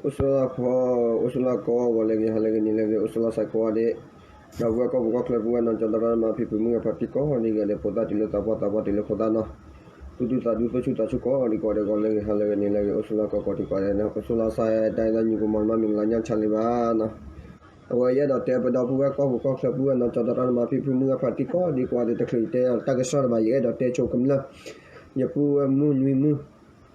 အိၣ်ဆူၣ်လၢ်ဖီ, အိၣ်ဆူၣ်လၢ်ကီ, ဂီၤလၢအဂ့ၤ ဟါလၢအဂ့ၤ နံၤလၢအဂ့ၤ အိၣ်ဆူၣ်လၢ်ဆၢကိးဂၤဒဲး, ဒီပုၢ်ဝဲၢ်ကီၢ်ပူၤကီၢ်ချၢ ပုၢ်ဝဲၢ်နီၢ်ကၠီ သရၣ်သမါ ဖံဖု မုၢ်ဂၤဖါတံၢ်ကိးဂၤဒဲး ဖိသၣ်တုၤလၢသးပှၢ် သးပှၢ်တုၤလၢဖိသၣ်နီၤ, သူၣ်ဒူသးဒူ သူၣ်ဆူၣ်သးဆူၣ်ကိးဂၤဒဲး ဂီၤလၢအဂ့ၤ ဟါလၢအဂ့ၤ နံၤလၢအဂ့ၤ အိၣ်ဆူၣ်လၢ်ကီ ကိးဒဲးကိးဂၤဒဲးနီၤ, အိၣ်ဆူၣ်လၢ်ဆၢ တၢ်အဲၣ်တၢ်ညီ ကမၤမၤ မ့ၢ်ကလါညၣ်ဆါလံဘၣ်နီၤ. အဝဲယအဲၣ်ဒိးတဲပဒီပုၢ်ဝဲၢ်ကီၢ်ပူၤကီၢ်ချၢ ပုၢ်ဝဲၢ်နီၢ်ကၠီ သရၣ်သမါ ဖံဖု မုၢ်ဂၤဖါတံၢ်ကိးဂၤဒဲး တချုးတဲတၢ်ကစီၣ်တဘၣ် ယအဲၣ်ဒိးတဲဆိကမျၢၢ် ယပုၢ်ဝဲၢ်မုၣ်နွံမုၣ်,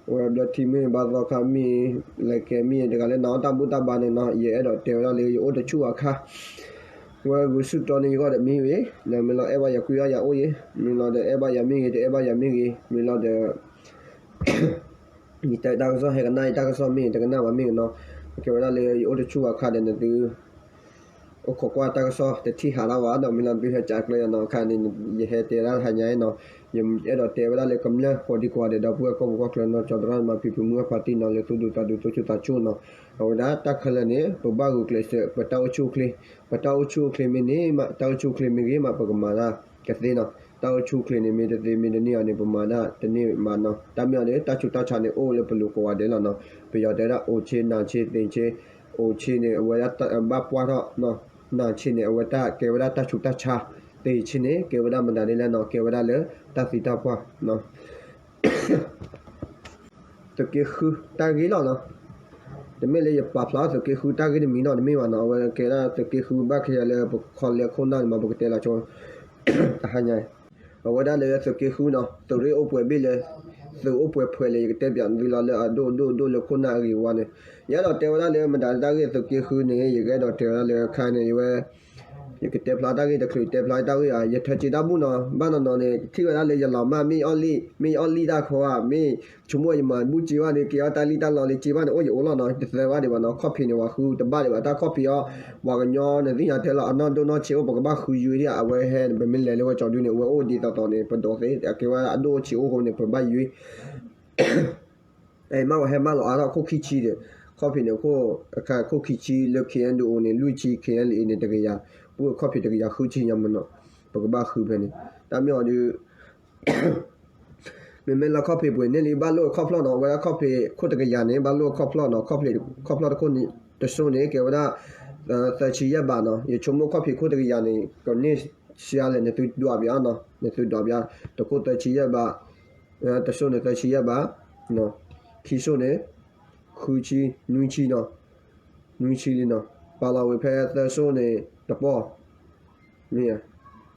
အဝဲဘျၢထံမ့ၢ် ဘၣ်သီခါမ့ၢ် လဲၤကဲမ့ၢ် တဂၤလၢနာ်အီၣ်တၢ်ဘူၣ်တၢ်ဘါန့ၣ်နီၤ, ယအဲၣ်ဒိးတဲဝဲဒၣ်လၢယအိၣ်တဆူၣ်အခါ ဝဲဂုာ်ဆူၣ်တီန့ၢ်ယဂီၢ်ဒီးမ့ၢ်ဂ့ၤ, လၢမ့ၢ်လီၤအဲၣ်ဘၣ်ယၤကွံအီၣ်ယၤအိၣ်ဂ့ၤ, မ့ၢ်လီၤဒီးအဲၣ်ဘၣ်ယၤမ့ၢ်ဂ့ၤ တအဲၣ်ဘၣ်ယၤမ့ၢ်ဂ့ၤ, မ့ၢ်လီၤဒီး ယတဲတၢ်ကစီၣ် ဟဲကနၣ်ယတၢ်ကစီၣ်မ့ၢ်ဂ့ၤ တကနၣ်ဘၣ်မ့ၢ်ဂ့ၤနီၤ, အကဲဝဲဒၣ်လၢယအိၣ်တဆူၣ်အခါဒီးနသု အိၣ်ခိးကွၢ်တၢ်ကစီၣ်တထံၣ်ဟးထီၣ်ဘၣ်ဒီး မ့ၢ်လီၤသုဟဲကးကျဲယၤနီၤ, အခါန့ၣ် ယဟဲတဲဒၣ်တဟါညါနီၤ, ယအဲၣ်ဒိးတဲဝဲဒၣ်လၢကမျၢၢ်ကိးဒံကိးဂၤဒဲး ဒီပုၢ်ဝဲၢ်ကီၢ်ပူၤကီၢ်ချၢနီၢ်ကၠီ သရၣ်သမါ ဖံဖု မုၢ်ဂၤဖါတံၢ်နီၤ လၢသူၣ်ဒူသးဒူသူၣ်ဆူၣ်သးဆူၣ်နီၤ, အဝဲဒၣ်တၢ်ခဲလၢာ်န့ၣ် ပဘၣ်ဂုာ်ကျဲးစၢး ပတၢ်အိၣ်ဆူၣ်အိၣ်ချ့, ပတၢ်အိၣ်ဆူၣ်အိၣ်ချ့မ့ၢ်န့ၢ်မး တၢ်အိၣ်ဆူၣ်အိၣ်ချ့မ့ၢ်ဂ့ၤမး ပကမၤတၢ်ကသ့နီၤ, တၢ်အိၣ်ဆူၣ်အိၣ်ချ့န့ၣ် မ့ၢ်တသ့မ့ၢ်တန့ၢ်အီၤန့ၣ် ပမၤတၢ်တန့ၢ်မးနီၤ, တၢ်မ့ၢ်အီၤန့ၣ် တၢ်ဆူးတၢ်ဆါန့ၣ် အိၣ်လၢပလိၤကိးဂၤဒဲးလီၤနီၤ, ပယီၤတဲဝဲဒၣ် အိုချေ နာ်ချေ သေချေ, အိုချေန့ၣ် အဝဲဒၣ်ဘၣ်ပှၢ်ထီၣ်နီၤ, နာ်ချေန့ၣ် အဝဲတၢ်ကဲဝဲဒၣ်တၢ်ဆူးတၢ်ဆါ, သေချေန့ၣ် ကဲဝဲဒၣ်မတၤဒ်လဲၣ်နီၤ, ကဲဝဲဒၣ်လၢတၢ်သံတၢ်ပှၢ်နီၤ သုးက့ဃုတၢ်ဂ့ၢ်လီၤနီၤ, တမ့ၢ်လၢယပာ်ဖျါသုးက့ဃုတၢ်ဂ့ၢ်တမံၤနီၤ, တမ့ၢ်ဘၣ်နီၤ, အဝဲကဲဒၣ်သုးက့ဃုဘၣ်ခဲလၢာ်လၢပခီလဲခိၣ်နၢ်န့ၣ်မး ပကတဲလီၤဆိ တဟါညါ, အဝဲဒၣ်လၢသုးက့ဃုနီၤ သုးရ့ၣ်အိၣ်ပှဲၤဘ့ၣ်လဲၣ်, သုးအိၣ်ပှဲၤဖှဲးလဲၣ် ယကတဲပၠးသုလီၤလၢအဒိၣ်ဒိၣ်ဒိၣ်လၢခိၣ်နၢ်အဂ့ၤဝါန့ၣ်, ယအဲၣ်ဒိးတဲဝဲဒၣ်လၢမတၤတၢ်ဂ့ၢ်သုးက့ဃုန့ၣ် ယကအဲၣ်ဒိးတဲဝဲဒၣ်လၢခါန့ၣ် ယဝဲ ယကတဲဖျါတၢ်ဂ့ၢ်တချုးတဲဖျါတၢ်ဂ့ၢ်ဧါ, ယထၢစ့တၢ်ဘူၣ်နီၤ, ဘၣ်နီၤနီၤန့ၣ် ထံၣ်ဝဲဒၣ်လၢယလီၤမၢ် မ့ၢ်အီၣ်လံၣ် မ့ၢ်အီၣ်လံၣ်တၢ်ခီဧါ, မ့ၢ်ဆိကမိၣ်ယမၤဘူၣ်စ့ဘၣ်န့ၣ် က့ၤအီၣ်တၢ်လံၣ်တၢ်လီလၢစ့ဘၣ်န့ၣ် အိၣ်ယအိၣ်လီၤနီၤ, တသၢဘၣ်ဒံးဘၣ်နီၤ, ခီၣ်ဖံးန့ၣ် ပှၤဃုတဘၣ်ဒံးဘၣ်, တၢ်ခီၣ်ဖံးအီၤ ပှၤကညီန့ၣ်သ့ၣ်ညါထဲလီၤ အနီၢ်ဒိၣ်နီၢ်ဆံးအိၣ် ပကဘၣ်ဃုယွံဒံးဧါ, အဝဲဟဲ ပမ့ၢ်လဲၤလၢဝဲကၠီဒုန့ၣ် အဝဲအိၣ်ဒ်သိးသိးန့ၣ် ပဒိးသ့ အကဲဝဲအဒိၣ်အိၣ်ဆံးအိၣ်ဃိန့ၣ် ပဘၣ်ယွံ မ့ၢ်ဝဲဟဲမၢလီၤအါထီၣ်ခိၣ်ခံဆံဒီး ခီၣ်ဖံးန့ၣ် ခိၣ်ခံဆံလၢ ခဲအံၤဒုးအိၣ်န့ၣ် လွံၢ်ဆံ ခဲအံၤလံန့ၣ် တကယၤ, ပှၤခီၣ်ဖံးတကယၤဃုဆံညါမးနီၤ, ပကဘၣ်ဃုဖဲန့ၣ်, တၢ်မ့ၢ်အီၤဒုး မ့မ့ၢ်လၢခီၣ်ဖံးပှ့ၤန့ၢ်လံ ဘၣ်လိၣ်အခီၣ်ဖျီၣ်နီၤ, အဝဲဒၣ်ခီၣ်ဖံးခိၣ်တကယၤန့ၣ် ဘၣ်လိၣ်အခီၣ်ဖျီၣ်နီၤ, ခီၣ်ဖံးခိၣ်ဖျီၣ်တခိၣ်န့ၣ် တစိၢ်န့ၣ် ကဲဝဲဒၣ် သၢဆံယဲၢ်ဘးနီၤ, ယဆိကမိၣ်ခီၣ်ဖံးခိၣ်တကယၤန့ၣ် ကန့ၢ်စှၤလဲၣ် နသုဒွးပၠးနီၤ, နသုဒွးပၠး, တခိၣ်သၢဆံယဲၢ်ဘး တစိၢ်န့ၣ် သၢဆံယဲၢ်ဘး, ခံစိၢ်န့ၣ် ဃုဆံ, နွံဆံနီၤ, နွံဆံလံနီၤ, ပာ်လီၤဝံၤဖဲသၢစိၢ်န့ၣ် တပီၢ်, မ့ၢ်ဧါ,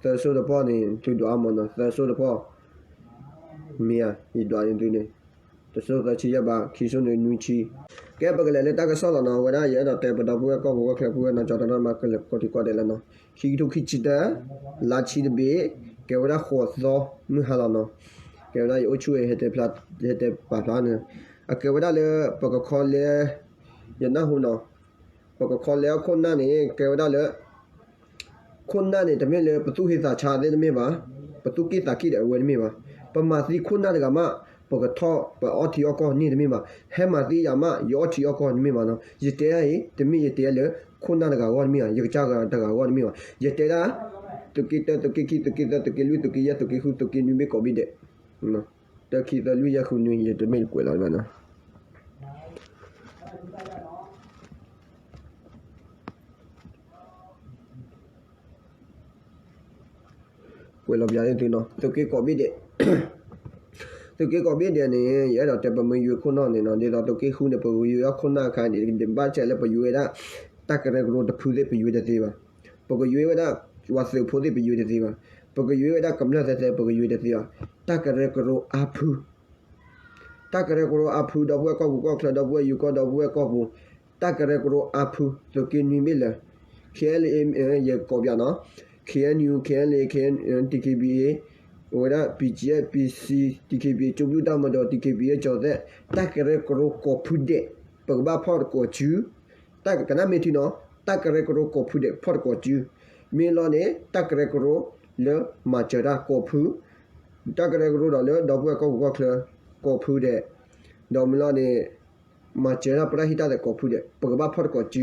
သၢစိၢ်တပီၢ်န့ၣ် သုဒွးအါမးနီၤ, သၢစိၢ်တပီၢ် မ့ၢ်ဧါ, ယဒွးန့ၣ်သုန့ၣ် တစိၢ်သၢဆံယဲၢ်ဘး, ခံစိၢ်န့ၣ် နွံဆံ, ကဲပကလဲၤလၢတၢ်ကစီၣ်လီၤနီၤ, အဝဲဒၣ်ယအဲၣ်ဒိးတဲပဒီပုၢ်ဝဲၢ်ကီၢ်ပူၤကီၢ်ချၢ ပုၢ်ဝဲၢ်နီၢ်ကၠီ သရၣ်သမါ ကိးဒံကိးဒဲးလီၤနီၤ, ခံကထိခံဆံတၢ လါဆံတဘ့ၣ်, ကဲဝဲဒၣ်ဃိးသီ မုၢ်ဟါလီၤနီၤ, ကဲဝဲဒၣ်ယအိၣ်ဆူၣ် ယဟဲတဲပာ်ဖျါန့ၣ်, အကဲဝဲဒၣ်လၢ ပကခီလဲ ယနၢ်ဟူနီၤ, ပကခီလဲအခိၣ်နၢ်န့ၣ် ကဲဝဲဒၣ်လၢ ခိၣ်နၢ်န့ၣ် တမ့ၢ်လၢပသူၣ်ဟ့သးဆါသ့ၣ်တမ့ၢ်ဘၣ်, ပသူၣ်က့ၣ်သးက့ၣ်ဒီးအဝဲတမ့ၢ်ဘၣ်, ပမၤသံခိၣ်နၢ်တဂၤမး ပကထီၣ်ပအီၣ်ထံအီၣ်ကီၢ်န့ၣ်တမ့ၢ်ဘၣ်, ဟဲမၤသံယၤမး ယအီၣ်ထံအီၣ်ကီၢ်န့ၣ်တမ့ၢ်ဘၣ်နီၤ, ယတဲဒၣ်အံၤ တမ့ၢ်ယတဲလၢ ခိၣ်နၢ်တဂၤအဂီၢ်တမ့ၢ်ဘၣ်, ယကစၢ်တဂၤအဂီၢ်တမ့ၢ်ဘၣ်, ယတဲဒၣ် သုးက့တၢ သုးက့ခံ သုးက့သၢ သုးက့လွံၢ် သုးက့ယဲၢ် သုးက့ဃု သုးက့နွံဘ့ၣ်ကိးဘ့ၣ်ဒဲး တၢ ခံ သၢ လွံၢ် ယဲၢ် ဃု နွံ ယတမ့ၢ်ကွဲးလီၤဘၣ်နီၤ ကွဲးလီၤပျးန့ၢ်သုနီၤ, သုးက့ကိးဘ့ၣ်ဒဲး, သုးက့ကိးဘ့ၣ်ဒဲးန့ၣ် ယအဲၣ်ဒိးတဲပမ့ၢ်ယွၤခိၣ်နၢ်န့ၣ်နီၤ, ဒ်သိးသုးက့ဃုန့ၣ် ပကယွၤအခိၣ်နၢ်အခါန့ၣ် ဘၣ်ဆၣ်လၢပယွၤဝဲဒၣ် တၢ်ကရၢကရိတဖုသ့ၣ် ပယွၤတသ့ဘၣ်, ပကယွၤဝဲဒၣ် ပှၤသုးဖိသ့ၣ် ပယွၤတသ့ဘၣ်, ပကယွၤဝဲဒၣ်ကမျၢၢ်သဲသဲ ပကယွၤတသ့ဘၣ်, တၢ်ကရၢကရိအါဖု တၢ်ကရၢကရိအါဖု ဒီပုၢ်ဝဲၢ်ကီၢ်ပူၤကီၢ်ချၢ ဒီပုၢ်ဝဲၢ်ယိၤကီၢ် ဒီပုၢ်ဝဲၢ်ကီၢ်ပူၤ, တၢ်ကရၢကရိအါဖု သုးက့နွံဘ့ၣ်လၢာ်, ခဲလၢာ် ယကိးပျးနီၤ, ခဲအံၤ ခဲလၢာ် ခဲ DKBA အဝဲဒၣ် BGF PC DKBA ကၠိဘျုၣ်တၢ်မၤဒီး DKBA ကၠီၤသဲး, တၢ်ကရၢကရိကိးဖုဒဲး ပကဘၣ်ဖီၣ်တကိးစု တၢ်ကနၣ်မ့ၢ်ထံနီၤ, တၢ်ကရၢကရိကိးဖုဒဲး ဖီၣ်တကိးစု, မ့ၢ်လီၤန့ၣ် တၢ်ကရၢကရိလၢမၤစၢၤတၢ်ကိးဖု, တၢ်ကရၢကရိဒီးလၢဒီပုၢ်ဝဲၢ်ကီၢ်ပူၤကီၢ်ချၢကိးဖုဒဲး, ဒီးမ့ၢ်လီၤန့ၣ် မၤစၢၤတၢ်ပရဟိတသ့ၣ်ကိးဖုဒဲး ပကဘၣ်ဖီၣ်တကိးစု,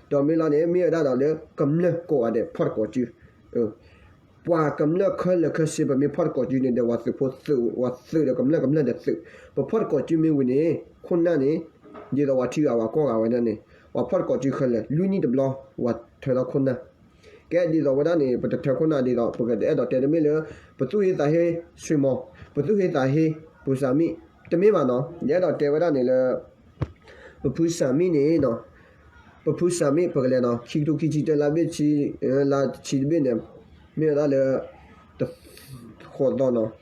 ဒီးမ့ၢ်လီၤန့ၣ် မ့ၢ်ဝဲဒၣ်ဒီးလၢကမျၢၢ်ကိးဂၤဒဲးဖီၣ်တကိးစု ပှၤကမျၢၢ်ခဲလၢာ်ခဲဆ့ ပမ့ၢ်ဖီၣ်တကိးစုန့ၣ်ဒီး ပှၤသုးဖိသုး ပှၤသုးဒီးကမျၢၢ် ကမျၢၢ်ဒီးသုး, ပဖီၣ်တကိးစုမ့ၢ်ဝံၤန့ၣ် ခိၣ်နၢ်န့ၣ် ဒ်သိးပှၤထံဂၤပှၤကီၢ်ဂၤဝဲဒၣ်န့ၣ် ပှၤဖီၣ်တကိးစုခဲလၢာ် လွံၢ်နံၣ်တဘျီ ပှၤထၢထီၣ်ခိၣ်နၢ်. ကဲဒ်သိးဝဲဒၣ်န့ၣ် ပတထၢခိၣ်နၢ်ဒ်သိး ပကအဲၣ်ဒိးတဲတမ့ၢ်လၢ ပသူၣ်ဟ့သးဟ့ ဆွ့မီၤ, ပသူၣ်ဟ့သးဟ့ ပူၤစၢ်မံၣ် တမ့ၢ်ဘၣ်နီၤ. ယအဲၣ်ဒိးတဲဝဲဒၣ်န့ၣ်လၢ ပဖုစၢ်မံၣ်န့ၣ်နီၤ, ပဖုစၢ်မံၣ် ပကလဲၤနီၤ ခံကထိခံဆံတၢ လါဘ့ၣ်ဆံ လါဆံတဘ့ၣ်န့ၣ် မ့ၢ်ဝဲဒၣ်လၢ တ ဃိးသီနီၤ.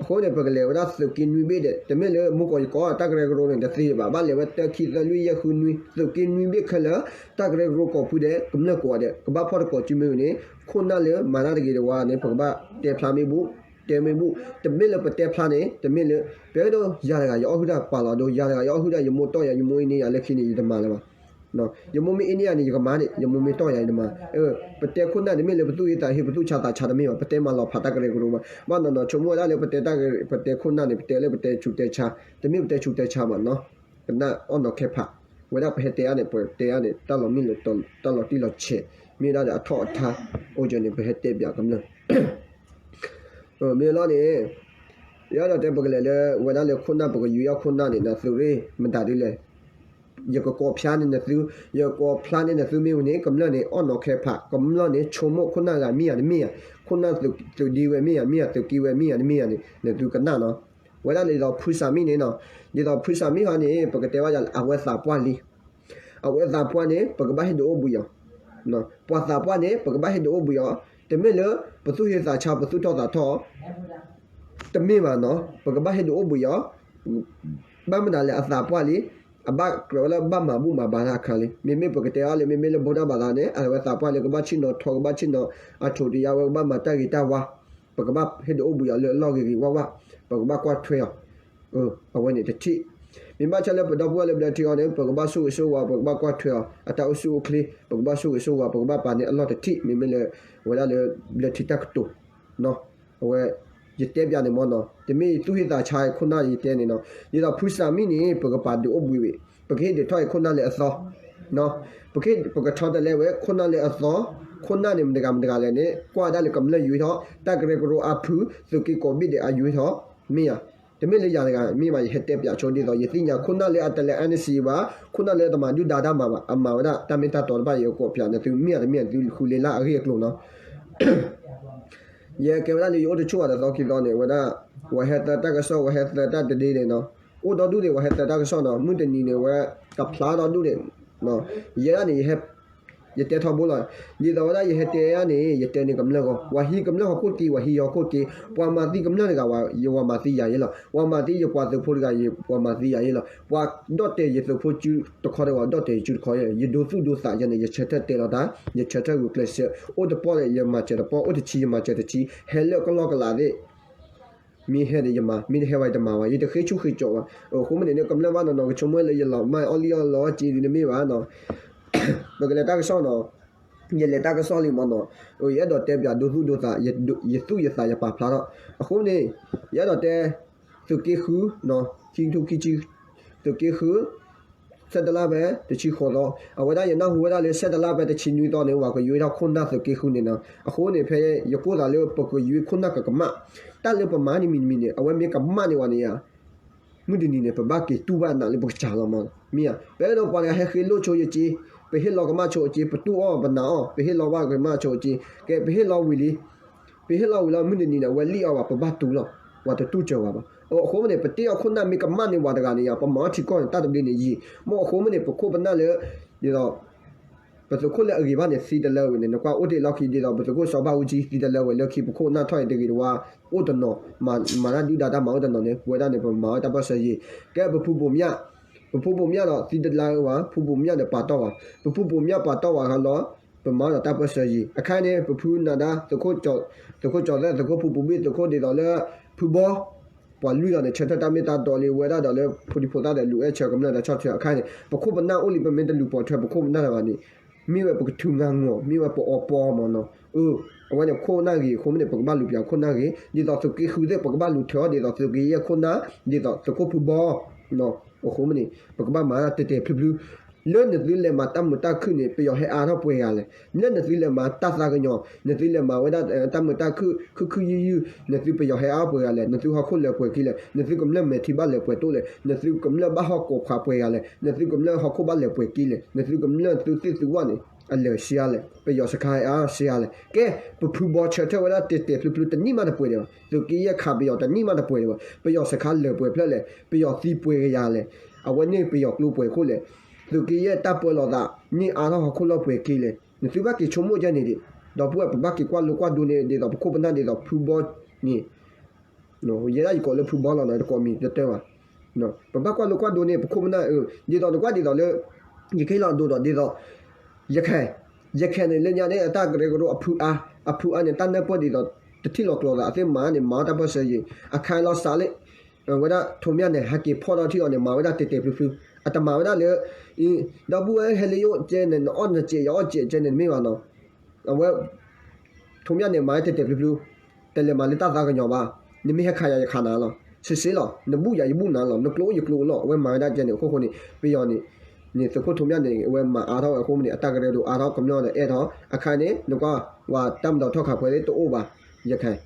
အဃိန့ၣ် ပကလဲၤဝဲဒၣ်သုးက့နွံဘ့ၣ်ဒီး တမ့ၢ်လၢမူကီၢ်ယကီၢ် တၢ်ကရၢကရိန့ၣ် တသ့ဘၣ်. ဘၣ်လဲၤဝဲတၢ ခံ သၢ လွံၢ် ယဲၢ် ဃု နွံ သုးက့နွံဘ့ၣ်ခဲလၢာ် တၢ်ကရၢကရိကီၢ်ဖုဒဲး ကမျၢၢ်ကိးဂၤဒဲး ကဘၣ်ဖီၣ်တကိးစုမ့ၢ်ဂ့ၤန့ၣ် ခိၣ်နၢ်လၢမၤတၢ်တဂ့ၤတဝါန့ၣ် ပကဘၣ်တဲဖျါမ့ၢ်ဘူၣ်, တဲမ့ၢ်ဘူၣ်, တမ့ၢ်လၢပတဲဖျါန့ၣ် တမ့ၢ်လၢ ပအဲၣ်ဒိးယၤတဂၤ ယအီၣ်ဟုၣ်တၢ်ပာ်လီၤဒိ ယၤတဂၤ ယအီၣ်ဟုၣ်တၢ် ယမိၢ်တီၢ်ယၤ ယမိၢ်အ့န့ၢ်ယၤလၢခံန့ၣ် ယတမၤလၢၤဘၣ်. ယမိၢ်မ့ၢ်အ့န့ၢ်ယၤန့ၣ် ယကမၤန့ၣ် ယမိၢ်မ့ၢ်တီၢ်ယၤ ယတမၤ. ပတဲခိၣ်နၢ်န့ၣ် မ့ၢ်လၢပသူၣ်ဟ့သးဟ့ ပသူၣ်ဆါသးဆါတမ့ၢ်ဘၣ်, ပတဲမၤလီၤဖးတၢ်ကရၢကရိဘၣ်. ဘၣ်နီၤနီၤ ဆိကမိၣ်ဝဲဒၣ်လၢပတဲတၢ် ပတဲခိၣ်နၢ်န့ၣ် ပတဲလၢပတဲဆူးတဲဆါ, တမ့ၢ်ပတဲဆူးတဲဆါဘၣ်နီၤ. ပနၢ်အီၣ်နီၤခဲဖး, ဝဲဒၣ်ပဟဲတဲအါန့ၣ် ပတဲအါန့ၣ် တၢ်လီၤမံလီၤ တၢ်လီၤတံၢ်လီၤဆဲး, မ့ၢ်ဝဲဒၣ်ဒီးအထီၣ်အထါ အိၣ်ကၢန့ၣ် ပဟဲတဲပၠးကမျၢၢ် မ့ၢ်လီၤန့ၣ် ယအဲၣ်ဒိးတဲပကလဲၤလၢ ဝဲဒၣ်လၢခိၣ်နၢ် ပကယွၤအီၣ်ခိၣ်နၢ်န့ၣ် နသုးရ့ၣ်မတၤဒ်လဲၣ်. ယကကိးဖျါန့ၢ်နသု, ယကကိးဖျါန့ၢ်နသုမ့ၢ်ဝံၤန့ၣ် ကမျၢၢ်န့ၣ် အီၣ်နီၤခဲဖး, ကမျၢၢ်န့ၣ် ဆိကမိၣ်ခိၣ်နၢ်ဂၤမ့ၢ်ယၤတမ့ၢ်ယၤ, ခိၣ်နၢ်သုးဒ့ဝဲမ့ၢ်ယၤ မ့ၢ်ယၤသုးက့ဝဲမ့ၢ်ယၤတမ့ၢ်ယၤန့ၣ် နသုကနၣ်နီၤ. ဝဲဒၣ်ဒ်သိးဖုစၢ်မံၣ်န့ၣ်နီၤ, ဒ်သိးဖုစၢ်မံၣ်ဟီန့ၣ် ပကတဲဘၣ်ယၤလၢ အဝဲသးပှၢ်လံ အဝဲသးပှၢ်န့ၣ် ပကဘၣ်ဟ့ၣ်ဒုးအိၣ်ဘှံးအီၤ, ပှၤသးပှၢ်န့ၣ် ပကဘၣ်ဟ့ၣ်ဒုးအိၣ်ဘှံးအီၤ, တမ့ၢ်လၢ ပသူၣ်ဟ့သးဆါ ပသူၣ်ထီၣ်သးထီၣ် တမ့ၢ်ဘၣ်နီၤ, ပကဘၣ်ဟ့ၣ်ဒုးအိၣ်ဘှံးအီၤ, ဘၣ်မနုၤလဲၣ် အသးပှၢ်လံ, အဘၣ်ကြၢးဝဲလၢဘၣ်မၤဘူၣ်မၤဘါတၢ်အခါလံ. မ့မ့ၢ်ပကတဲအီၤလၢ မ့မ့ၢ်လၢ ဗုဒ္ဓဘာသာ န့ၣ် အဝဲသးပှၢ်လံ ကဘၣ်ဆ့ၣ်နီၤထီ ကဘၣ်ဆ့ၣ်နီၤအထူးတယါဝဲ ကဘၣ်မၤတၢ်ဂ့ၤတၢ်ဝါ, ပကဘၣ်ဟ့ၣ်ဒုးအိၣ်ဘှံးအီၤလၢအလီၢ်ဂ့ၤဂ့ၤဝါဝါ, ပကဘၣ်ကွၢ်ထွဲအီၤ အဝဲန့ၣ်တထံၣ်. မ့ၢ်ဘၣ်ဆၣ်လၢပဒီပုၢ်ဝဲၢ်လၢဘျၢထံအီၤန့ၣ် ပကဘၣ်ဆိၣ်ဂ့ၤဆိၣ်ဝါ, ပကဘၣ်ကွၢ်ထွဲအီၤ အတၢ်အိၣ်ဆူၣ်အိၣ်ချ့, ပကဘၣ်ဆိၣ်ဂ့ၤဆိၣ်ဝါ, ပကဘၣ်ပာ်န့ၢ်အလီၢ်တထံၣ်, မ့မ့ၢ်လၢ ဝဲဒၣ်လၢဘျၢထံတၢ်ကတိၤ အဝဲ ယတဲပၠးန့ၣ်မ့ၢ်နီၤ, တမ့ၢ်သူၣ်ဟ့သးဆါခိၣ်နၢ်ယတဲန့ၣ်နီၤ, ဒ်သိးဖုစၢ်မံၣ်န့ၣ် ပကပာ်ဒုးအိၣ်ဘှံးဝံၤ, ပကဟ့ၣ်ဒုးထီၣ်အံၤခိၣ်နၢ်လၢအသီ ပကဟ့ၣ် ပကထီတလဲဝဲခိၣ်နၢ်လၢအသီ, ခိၣ်နၢ်န့ၣ် မတဂၤမတဂၤလဲၣ်န့ၣ် ကွၢ်ဝဲဒၣ်လၢကမျၢၢ်ယွံထီၣ်, တၢ်ကရၢကရိအါဖု, သုးက့ကိးဘ့ၣ်ဒဲးအယွံထီၣ်, မ့ၢ်ယၤ, တမ့ၢ်လၢယၤတဂၤမ့ၢ်ဘၣ်, ယဟဲတဲပၠးဆိဒ်သိး ယသ့ၣ်ညါခိၣ်နၢ်လၢအတလဲၤ အၣ်နစံဘၣ်, ခိၣ်နၢ်လၢတမၤဒုၣ်ဒါတၢ်မၤဘၣ်, အမၤဝဲဒၣ်တၢ်မ့ၢ်တၢ်တီတဖၣ် ယကကိးပၠးန့ၣ် သုမ့ၢ်ဧါတမ့ၢ်ဧါ သုဃုလ့လၢအဂ့ၢ်အကျိၤနီၤ. ယကဲဝဲဒၣ်လၢယအိၣ်တဆူၣ်ဘၣ်တသီခံသီန့ၣ် ဝဲဒၣ် ဝဲဟဲသၢတၢ်ကစီၣ် ဝဲဟဲသၢတၢ်တဒ့န့ၣ်နီၤ, အိၣ်ဒီဒူၣ်န့ၣ် ဝဲဟဲသၢတၢ်ကစီၣ်နီၤ, မုၢ်တနံၤန့ၣ် ဝဲကဖျါဒီဒူၣ်န့ၣ်, ယဲဒၣ်န့ၣ် ယတဲထီဘိလီၤ, ဒ်သိးဝဲဒၣ်ယဟဲတဲဒၣ်န့ၣ် ယတဲန့ၣ်ကမျၢၢ်ဂီၢ်, ဝၤဟံးကမျၢၢ်ဟီၣ်ခိၣ်က့ၤ ဝၤဟံးဟီၣ်ခိၣ်က့ၤ, ပှၤမၤသံကမျၢၢ်တဂၤဝဲ ယဝၤမၤသံယၤယဲလီၤ, ပှၤမၤသံယပှၤသုးဖိတဂၤ ယပှၤမၤသံယၤယဲလီၤ, ပှၤဒီၣ်တဲာ်ယသုးဖိစုတခီတဂၤ ဒီၣ်တဲာ်ယစုတခီ, ယဒိသူၣ်ဒိသးယဲန့ၣ် ယဆၢထၢၣ်တဲလီၤတၢ်, ယဆၢထၢၣ်ဂုာ်ကျဲးစၢး, အိၣ်တပီၢ်ဒီး ယမၤစၢၤတပီၢ်, အိၣ်တဆံယမၤစၢၤတဆံ, ဟဲလၢကလီကလးသ့ၣ် မ့ၢ်ဟဲဒီးယမၤ, မ့ၢ်တဟဲဝဲယတမၤဘၣ်, ယတဃ့ဆူၣ်ဃ့ကၠီဘၣ်. အဃိမ့ၢ်န့ၣ် ကမျၢၢ်ဘၣ်နီၤနီၤ ကဆိကမိၣ်လၢယလီၤမၢ်အီၣ်လံၣ်အီၣ်လီက့ဒ်န့ၣ်မ့ၢ်ဘၣ်နီၤ, ပကလဲၤတၢ်ကစီၣ်နီၤ, ယလဲၤတၢ်ကစီၣ်လံမ့ၢ်နီၤ, ယအဲၣ်ဒိးတဲပၠးဒိသူၣ်ဒိသး, ယသူၣ်ယသးယပာ်ဖျါထီၣ်, အဃိန့ၣ် ယအဲၣ်ဒိးတဲ သုးက့ဃု, ခံကထိခံဆံ, သုးက့ဃု ဆဲတလါဖဲတဆံဃိးသီ, အဝဲဒၣ်ယနၢ်ဟူဝဲဒၣ်လၢ ဆဲတလါဖဲတဆံနွံသီန့ၣ် ပှၤကယွံထီၣ်ခိၣ်နၢ်သုးက့ဃုန့ၣ်နီၤ, အဃိန့ၣ် ဖဲယကိၢ်သးလၢပကယွံခိၣ်နၢ်ကကမၣ်, တၢ်လၢပမၤန့ၣ်မံၤတမံၤန့ၣ် အဝဲမ့ၢ်ကမၣ်န့ၢ်ဝဲန့ၣ်ဧါ မုၢ်တနံၤန့ၣ် ပဘၣ်က့ၤတူၢ်ဘၣ်နးလၢပကစၢ်လီၤမး, မ့ၢ်ဧါ, ပအဲၣ်ဒိးပှၤတဂၤဟဲဃ့လိၢ်ဆိယက့, ပဟ့ၣ်လီၤကမၣ်ဆိအက့, ပတူၢ်အီၣ်ပနာ်အီၣ်, ပဟ့ၣ်လီၤဘၣ်ကမၣ်ဆိအက့, ကဲ ပဟ့ၣ်လီၤဝံၤလံ ပဟ့ၣ်လီၤဝံၤလီၤ မုၢ်တနံၤန့ၣ် အဝဲလံၣ်အီၣ်ဘၣ် ပဘၣ်တူၢ်လီၤ, ပှၤတတူၢ်စၢၤဝဲဘၣ်. အဃိန့ၣ် ပတ့အီၣ်ခိၣ်နၢ်မ့ၢ်ကမၣ်န့ၢ်ဝဲတဂၤန့ၣ်ယါ ပမၤအီၣ်ထံကီၢ်န့ၣ် တၢ်တဘျ့န့ၣ်ယံာ်, မ့ၢ်အဃိမ့ၢ်န့ၣ် ပခိၣ်ပနၢ်လၢ ဒ်သိး ပသုးခိၣ်လၢအဂ့ၤဘၣ်န့ၣ် သံတလၢဝဲန့ၣ် နကွၢ်အိၣ်တ့ၢ်လီၢ်ခံ ဒ်သိး ပသုးခိၣ်စီၤဘၣ်အူကၠံ သံတလၢဝဲလၢခံ ပခိၣ်ပနၢ်ထီၣ်အံၤတဂ့ၤတဝါ အိၣ်တနီၤ မၤတၢ်ဒုၣ်ဒါတၢ်မၤအိၣ်တနီၤန့ၣ် ပဝဲဒၣ်န့ၣ် ပမၤဝဲတၢ်ပၢၢ်ဆၢယံၤ, ကဲ ပဖုဘိးမၠၣ်, ပဖုဘိးမၠၣ်ဒီး သံတလၢဝဲ ဖုဘိးမၠၣ်ဒီးပာ်တီၢ်ဝဲ, ပဖုဘိးမၠၣ်ပာ်တီၢ်ဝဲအခါလီၤ ပမၤဒီးတၢ်ပၢၢ်ဆၢယံၤ, အခါန့ၣ် ပဖုနၤဒါ သုးခိၣ်ကၠီၤသဲ သုးခိၣ်ပူၤဘ့ၣ် သုးခိၣ်ဒ်သိးလၢ ဖုဘီ ပှၤလွံၢ်ဂၤန့ၣ် ဆၢထၢၣ်တၢ်မ့ၢ်တၢ်တီလံ ဝဲဒၣ်ဒီးလၢ ဖိဒံဖိသၣ်ဒီးလူၤအဲၣ်ဆၢကမျၢၢ်တၢ်ဆီၣ်ထွဲအခါန့ၣ် ပခိၣ်ပနၢ်အိၣ်လံ ပမ့ၢ်တလူၤပိာ်ထွဲပခိၣ်ပနၢ်တဂၤန့ၣ် မ့ၢ်ဝဲပကထုးငါငီၤ မ့ၢ်ဝဲပအီပီမးနီၤ. အဝဲန့ၣ်ခိၣ်နၢ်ဂ့ၤ အဃိမ့ၢ်န့ၣ် ပကဘၣ်လူၤပၠးခိၣ်နၢ်ဂ့ၤ ဒ်သိးသုးက့ဃုသ့ၣ် ပကဘၣ်လူၤထွဲအီၤ ဒ်သိးသုးက့ယဲၢ်ခိၣ်နၢ် ဒ်သိးသုးခိၣ်ဖုဘီ အဃိမ့ၢ်န့ၣ် ပကဘၣ်မၤတၢ်တဲာ်တဲာ်ဖျုဖျု လၢနသုလဲၤမၤတၢ်မုာ်တၢ်ခုၣ်န့ၣ် ပယီၤဟဲအါထီၣ်ပှဲၤဂၤလဲၣ်. လၢနသုလဲၤမၤတၢ်သးကညီၤ, နသုလဲၤမၤဝဲဒၣ်တၢ်မုာ်တၢ်ခုၣ် ခုၣ်ခုၣ်ယုၢ်ယုၢ်, နသုပယီၤဟဲအါပှဲၤဂၤလဲၣ်. နသုဟီၣ်ခိၣ်လၢာ်ပှဲၤခံလဲၣ်. နသုကမျၢၢ်မဲာ်ထံဘၣ်လၢာ်ပှဲၤတိၢ်လဲၣ်. နသုကမျၢၢ်ဘၣ်ဟီၣ်ကိးဖးပှဲၤဂၤလဲၣ်. နသုကမျၢၢ်ဟီၣ်ခိၣ်ဘၣ်လၢာ်ပှဲၤက့လဲၣ်. နသုကမျၢၢ်သုသ့ၣ်သုဝၣ်န့ၣ် အလၢာ်ဆံးအါလဲၣ်. ပယီၤစခါဟဲအါဆံးအါလဲၣ်. ကဲ, ပဖုဘီဆၢထၢၣ်ဝဲဒၣ်တဲာ်တဲာ်ဖျုဖျုတနံၣ်မးတပှဲၤဒံးဘၣ်. သုးက့ယဲၢ်ခးပယီၤတနံၣ်မးတပှဲၤဒံးဘၣ်. ပယီၤစခါလၢာ်ပှဲၤဖျၢၣ်လဲၣ်. ပယီၤသံပှဲၤကယၤလဲၣ်. အဝဲန့ၣ်ပယီၤကျိပှဲၤခိၣ်လဲၣ်. သုးက့ယဲၢ်တၢ်ပၢလီၤသး န့ၢ်အါထီၣ်ဟီၣ်ခိၣ်လၢာ်ပှဲၤက့လဲၣ်. နသုဘၣ်က့ၤဆိကမိၣ်ကဲန့ၣ်ဒံး, ဒီပုၢ်ဝဲၢ် ပဘၣ်က့ၤကွၢ်လိကွၢ်ဒိန့ၣ် ဒ်သိးပခိၣ်ပနၢ်ဒ်သိးဖုဘီန့ၣ် ယဲဒၣ်ယကိးလၢဖုဘီလီၤနီၤ, တကိးမံၤတတၢၢ်ဘၣ်. ပဘၣ်ကွၢ်လိကွၢ်ဒိန့ၣ် ပခိၣ်ပနၢ် ဒ်သိးနကွၢ်ဒ်သိးလၢ ယကဟ့ၣ်လီၤဒိဒီးဒ်သိး ရခိုင်, ရခိုင်န့ၣ် လၢညါန့ၣ် အတၢ်ကရၢကရိအဖုအါ, အဖုအါန့ၣ် တၢ်နၢ်ပၢၢ်ဒ်သိး တထံၣ်လီၤကျိၤသး အသ့ၣ်မၤန့ၣ် မၤအီၣ်တၢ်ပၢၢ်ဆၢယံၤ, အခါလီၤစးလၢ ဝဲဒၣ်ထိးမၠၣ်န့ၣ် ဟဲက့ၤဖီၣ်ထီၣ်ထံၣ်အီၤန့ၣ် မၤဝဲဒၣ်တဲာ်တဲာ်ဖျုဖျု, အတမၤဝဲဒၣ်လၢ ဒီပုၢ်ဝဲၢ်ဟဲလၢယအိၣ်ကဲန့ၣ် နအီၣ်နစဲး ယအီၣ်စဲးကဲန့ၣ် တမ့ၢ်ဘၣ်နီၤ. အဝဲ ထိးမၠၣ်န့ၣ် မၤဝဲတဲာ်တဲာ်ဖျုဖျု, တလဲၤမၤလၢတၢ်သးကညီၤဘၣ်. နမ့ၢ်ဟဲခးယၤ ယခးနၤလီၤ. စံးစ့လီၤ, နဘူၣ်ယၤ ယဘူၣ်နၤလီၤ, နကျိအိၣ်ယကျိအိၣ်လီၤ. အဝဲမၤဝဲဒၣ်ကဲန့ၣ် အခိၣ်ဃိန့ၣ် ပယီၤန့ၣ် န့ၣ်သုးခိၣ်ထိးမၠၣ်န့ၣ် အဝဲမၤအါထီၣ်ဝဲအဃိန့ၣ် အတၢ်ကရၢကရိအါထီၣ် ကမျၢၢ်ဒီးအဲၣ်ထီၣ် အခါန့ၣ် နကွၢ် ဝဲတၢ်မၤဒီးထီၣ်ခးဖှဲးသ့ၣ်တအိၣ်ဘၣ်, ရခိုင်,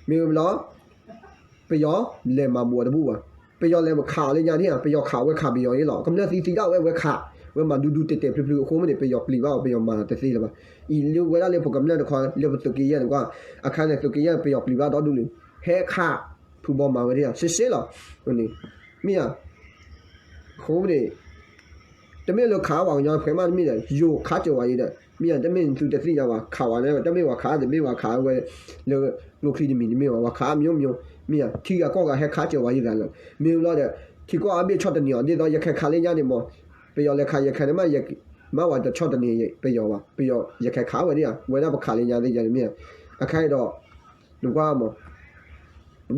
မ့ၢ်ဝဲလီၤ ပယီၤလဲၤမၤဘူးအီၤတဘူၣ်ဘၣ်. ပယီၤလဲၤခးအီၤလၢညါန့ၣ်ဧါ, ပယီၤခးဝဲခးပယီၤအံၤလီၤ. ကမျၢၢ်သံသံဒၣ်ဝဲ ဝဲခး, ဝဲမၤဒူဒူတဲာ်တဲာ်ဖျုဖျုအဃိန့ၣ် ပယီၤပျံၤဘၣ်အီၤ ပယီၤမၤတသ့လၢၤဘၣ်. အံၤလၢဝဲဒၣ်လၢပကမျၢၢ်တခီ လၢပသုးက့ယဲၢ်န့ၣ်ကွၢ်, အခါန့ၣ် သုးက့ယဲၢ်န့ၣ် ပယီၤပျံၤဘၣ်ဒီဒူၣ်လံ, ဟဲခး ဖုဘီမၤဝဲဒၣ် စံးစ့လီၤ. မ့ၢ်ဧါ, အဃိန့ၣ် တမ့ၢ်လၢခးဝဲကညီဖဲမးတမ့ၢ်ဒီး ယိၤခးစၢၤဝဲအံၤဒီး မ့ၢ်ဧါ, တမ့ၢ်သုတသ့ၣ်ညါဘၣ်, ခးဝဲန့ၣ် တမ့ၢ်ဝဲခး တမ့ၢ်ဝဲခးဝဲ လၢကျိချံတမံၤတမ့ၢ်ဘၣ်, ဝဲခးမ့ၢ်မ့ၢ်, မ့ၢ်ဧါ, ထံဂၤကီၢ်ဂၤဟဲခးစၢၤဝဲယံၤသးလၢ, မ့ၢ်လီၤဒီး ထံကီၢ်အါဘ့ၣ်ဆီၣ်တနံၤအီၤ ဒ်သိး ရခိုင်ခးလၢညါန့ၣ်မး, ပယီၤလဲၤခးရခိုင်န့ၣ်မး, မ့ၢ်ဝဲတဆီၣ်တနံၤ ပယီၤဘၣ်, ပယီၤ ရခိုင်ခးဝဲဒၣ်ဧါ, ဝဲဒၣ်ပခးလၢညါသ့ၣ်ယါန့ၣ်မ့ၢ်ဧါ, အခါအံၤဒီး နကွၢ်မး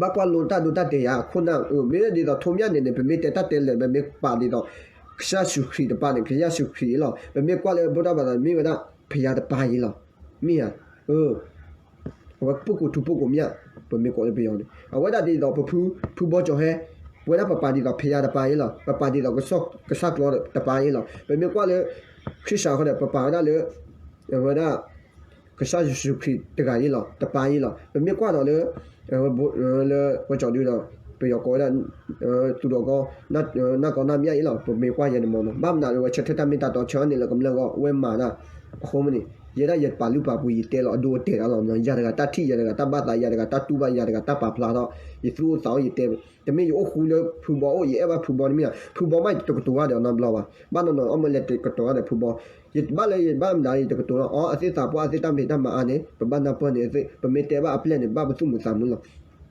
ပဘၣ်ကွၢ်လိတၢ်ဒိတၢ်တဲာ်ယါ ခိၣ်နၢ်, မ့ၢ်ဒ်သိးထိးမၠၣ်န့ၣ်န့ၣ် ပမ့ၢ်တဲတၢ်တဲလဲၣ် ပမ့ၢ်ပာ်ဒ်သိး ကစၢ်ယ့ၣ်ၡူးခရံာ်တပၤန့ၣ် ကစၢ်ယ့ၣ်ၡူးခရံာ်အံၤလီၤ. ပမ့ၢ်ကွၢ်လၢ ဗုဒ္ဓဘာသာ မ့ၢ်ဝဲဒၣ် ဘုရားတပါးအံၤလီၤ. မ့ၢ်ဧါ, အဝဲ ပုဂ္ဂိုလ်ထူး ပုဂ္ဂိုလ်မြတ်, ပမ့ၢ်ကိးလၢပယီၤန့ၣ် အဝဲဒၣ်ဒ်သိးပဖု ဖုဘီကၠီၤဟဲ, ဝဲဒၣ်ပပာ်ဒ်သိး ဘုရားတပါးအံၤလီၤ. ပပာ်ဒ်သိး ကစၢ်ကျိာ်တပါးအံၤလီၤ. ပမ့ၢ်ကွၢ်လၢ ခရံာ်စးဃီဒီး ပပာ်ဝဲဒၣ်လၢ အဝဲဒၣ် ကစၢ်ယ့ၣ်ၡူးခရံာ်တဂၤအံၤလီၤ, တပါးအံၤလီၤ. ပမ့ၢ်ကွၢ်ဒီးလၢ လၢပကၠီၤဒုဒီး ပယီၤကိးဝဲဒၣ် သူၣ်ဒီးကီ နၢ်ကီနၢ်မၠၣ်အံၤလီၤ. ပမ့ၢ်ကွၢ်ယဲန့ၣ်မးနီၤ ဘၣ်မနုၤလၢဝဲဆၢထၢၣ်တၢ်မ့ၢ်တၢ်တီဆၢန့ၣ်လၢကမျၢၢ်ဂီၢ် ဝဲမၤတၢ် အဃိမ့ၢ်န့ၣ် ယဲဒၣ်ယပာ်လုၢ်ပာ်ပှ့ၤ ယတဲလီၤအဒိအတဲာ်တၢ်လီၤ. ယၤတဂၤတၢ်ထံၣ် ယၤတဂၤတၢ်ဘၣ်သး ယၤတဂၤတၢ်တူၢ်ဘၣ် ယၤတဂၤတၢ်ပာ်ဖျါထီၣ် ယသူၣ်အိၣ်သးအိၣ် ယတဲ တမ့ၢ်ယအိၣ်ဃူလၢဖုဘီအိၣ် ယအဲၣ်ဘၣ်ဖုဘီတမ့ၢ်ဧါ. ဖုဘီမး ယတကတိၤဘၣ်ဒီးနီတဘျီဘၣ်. ဘၣ်နီၢ်နီၢ်အီၣ်မ့ၢ်လဲၤတကတိၤဘၣ်ဒီးဖုဘီ, ယဘၣ်လၢယဘၣ်မတၤ ယတကတိၤလီၤ. အီ အသ့ၣ်သးပှၢ် အသ့ၣ်တၢ်မ့ၢ်တၢ်မၤအါန့ၣ် ပဘၣ်နၢ်ပၢၢ်န့ၣ် ပမ့ၢ်တဲဘၣ်အပျဲၢ်န့ၣ် ဘၣ်ပသူၣ်မုာ်သးမုာ်လီၤ.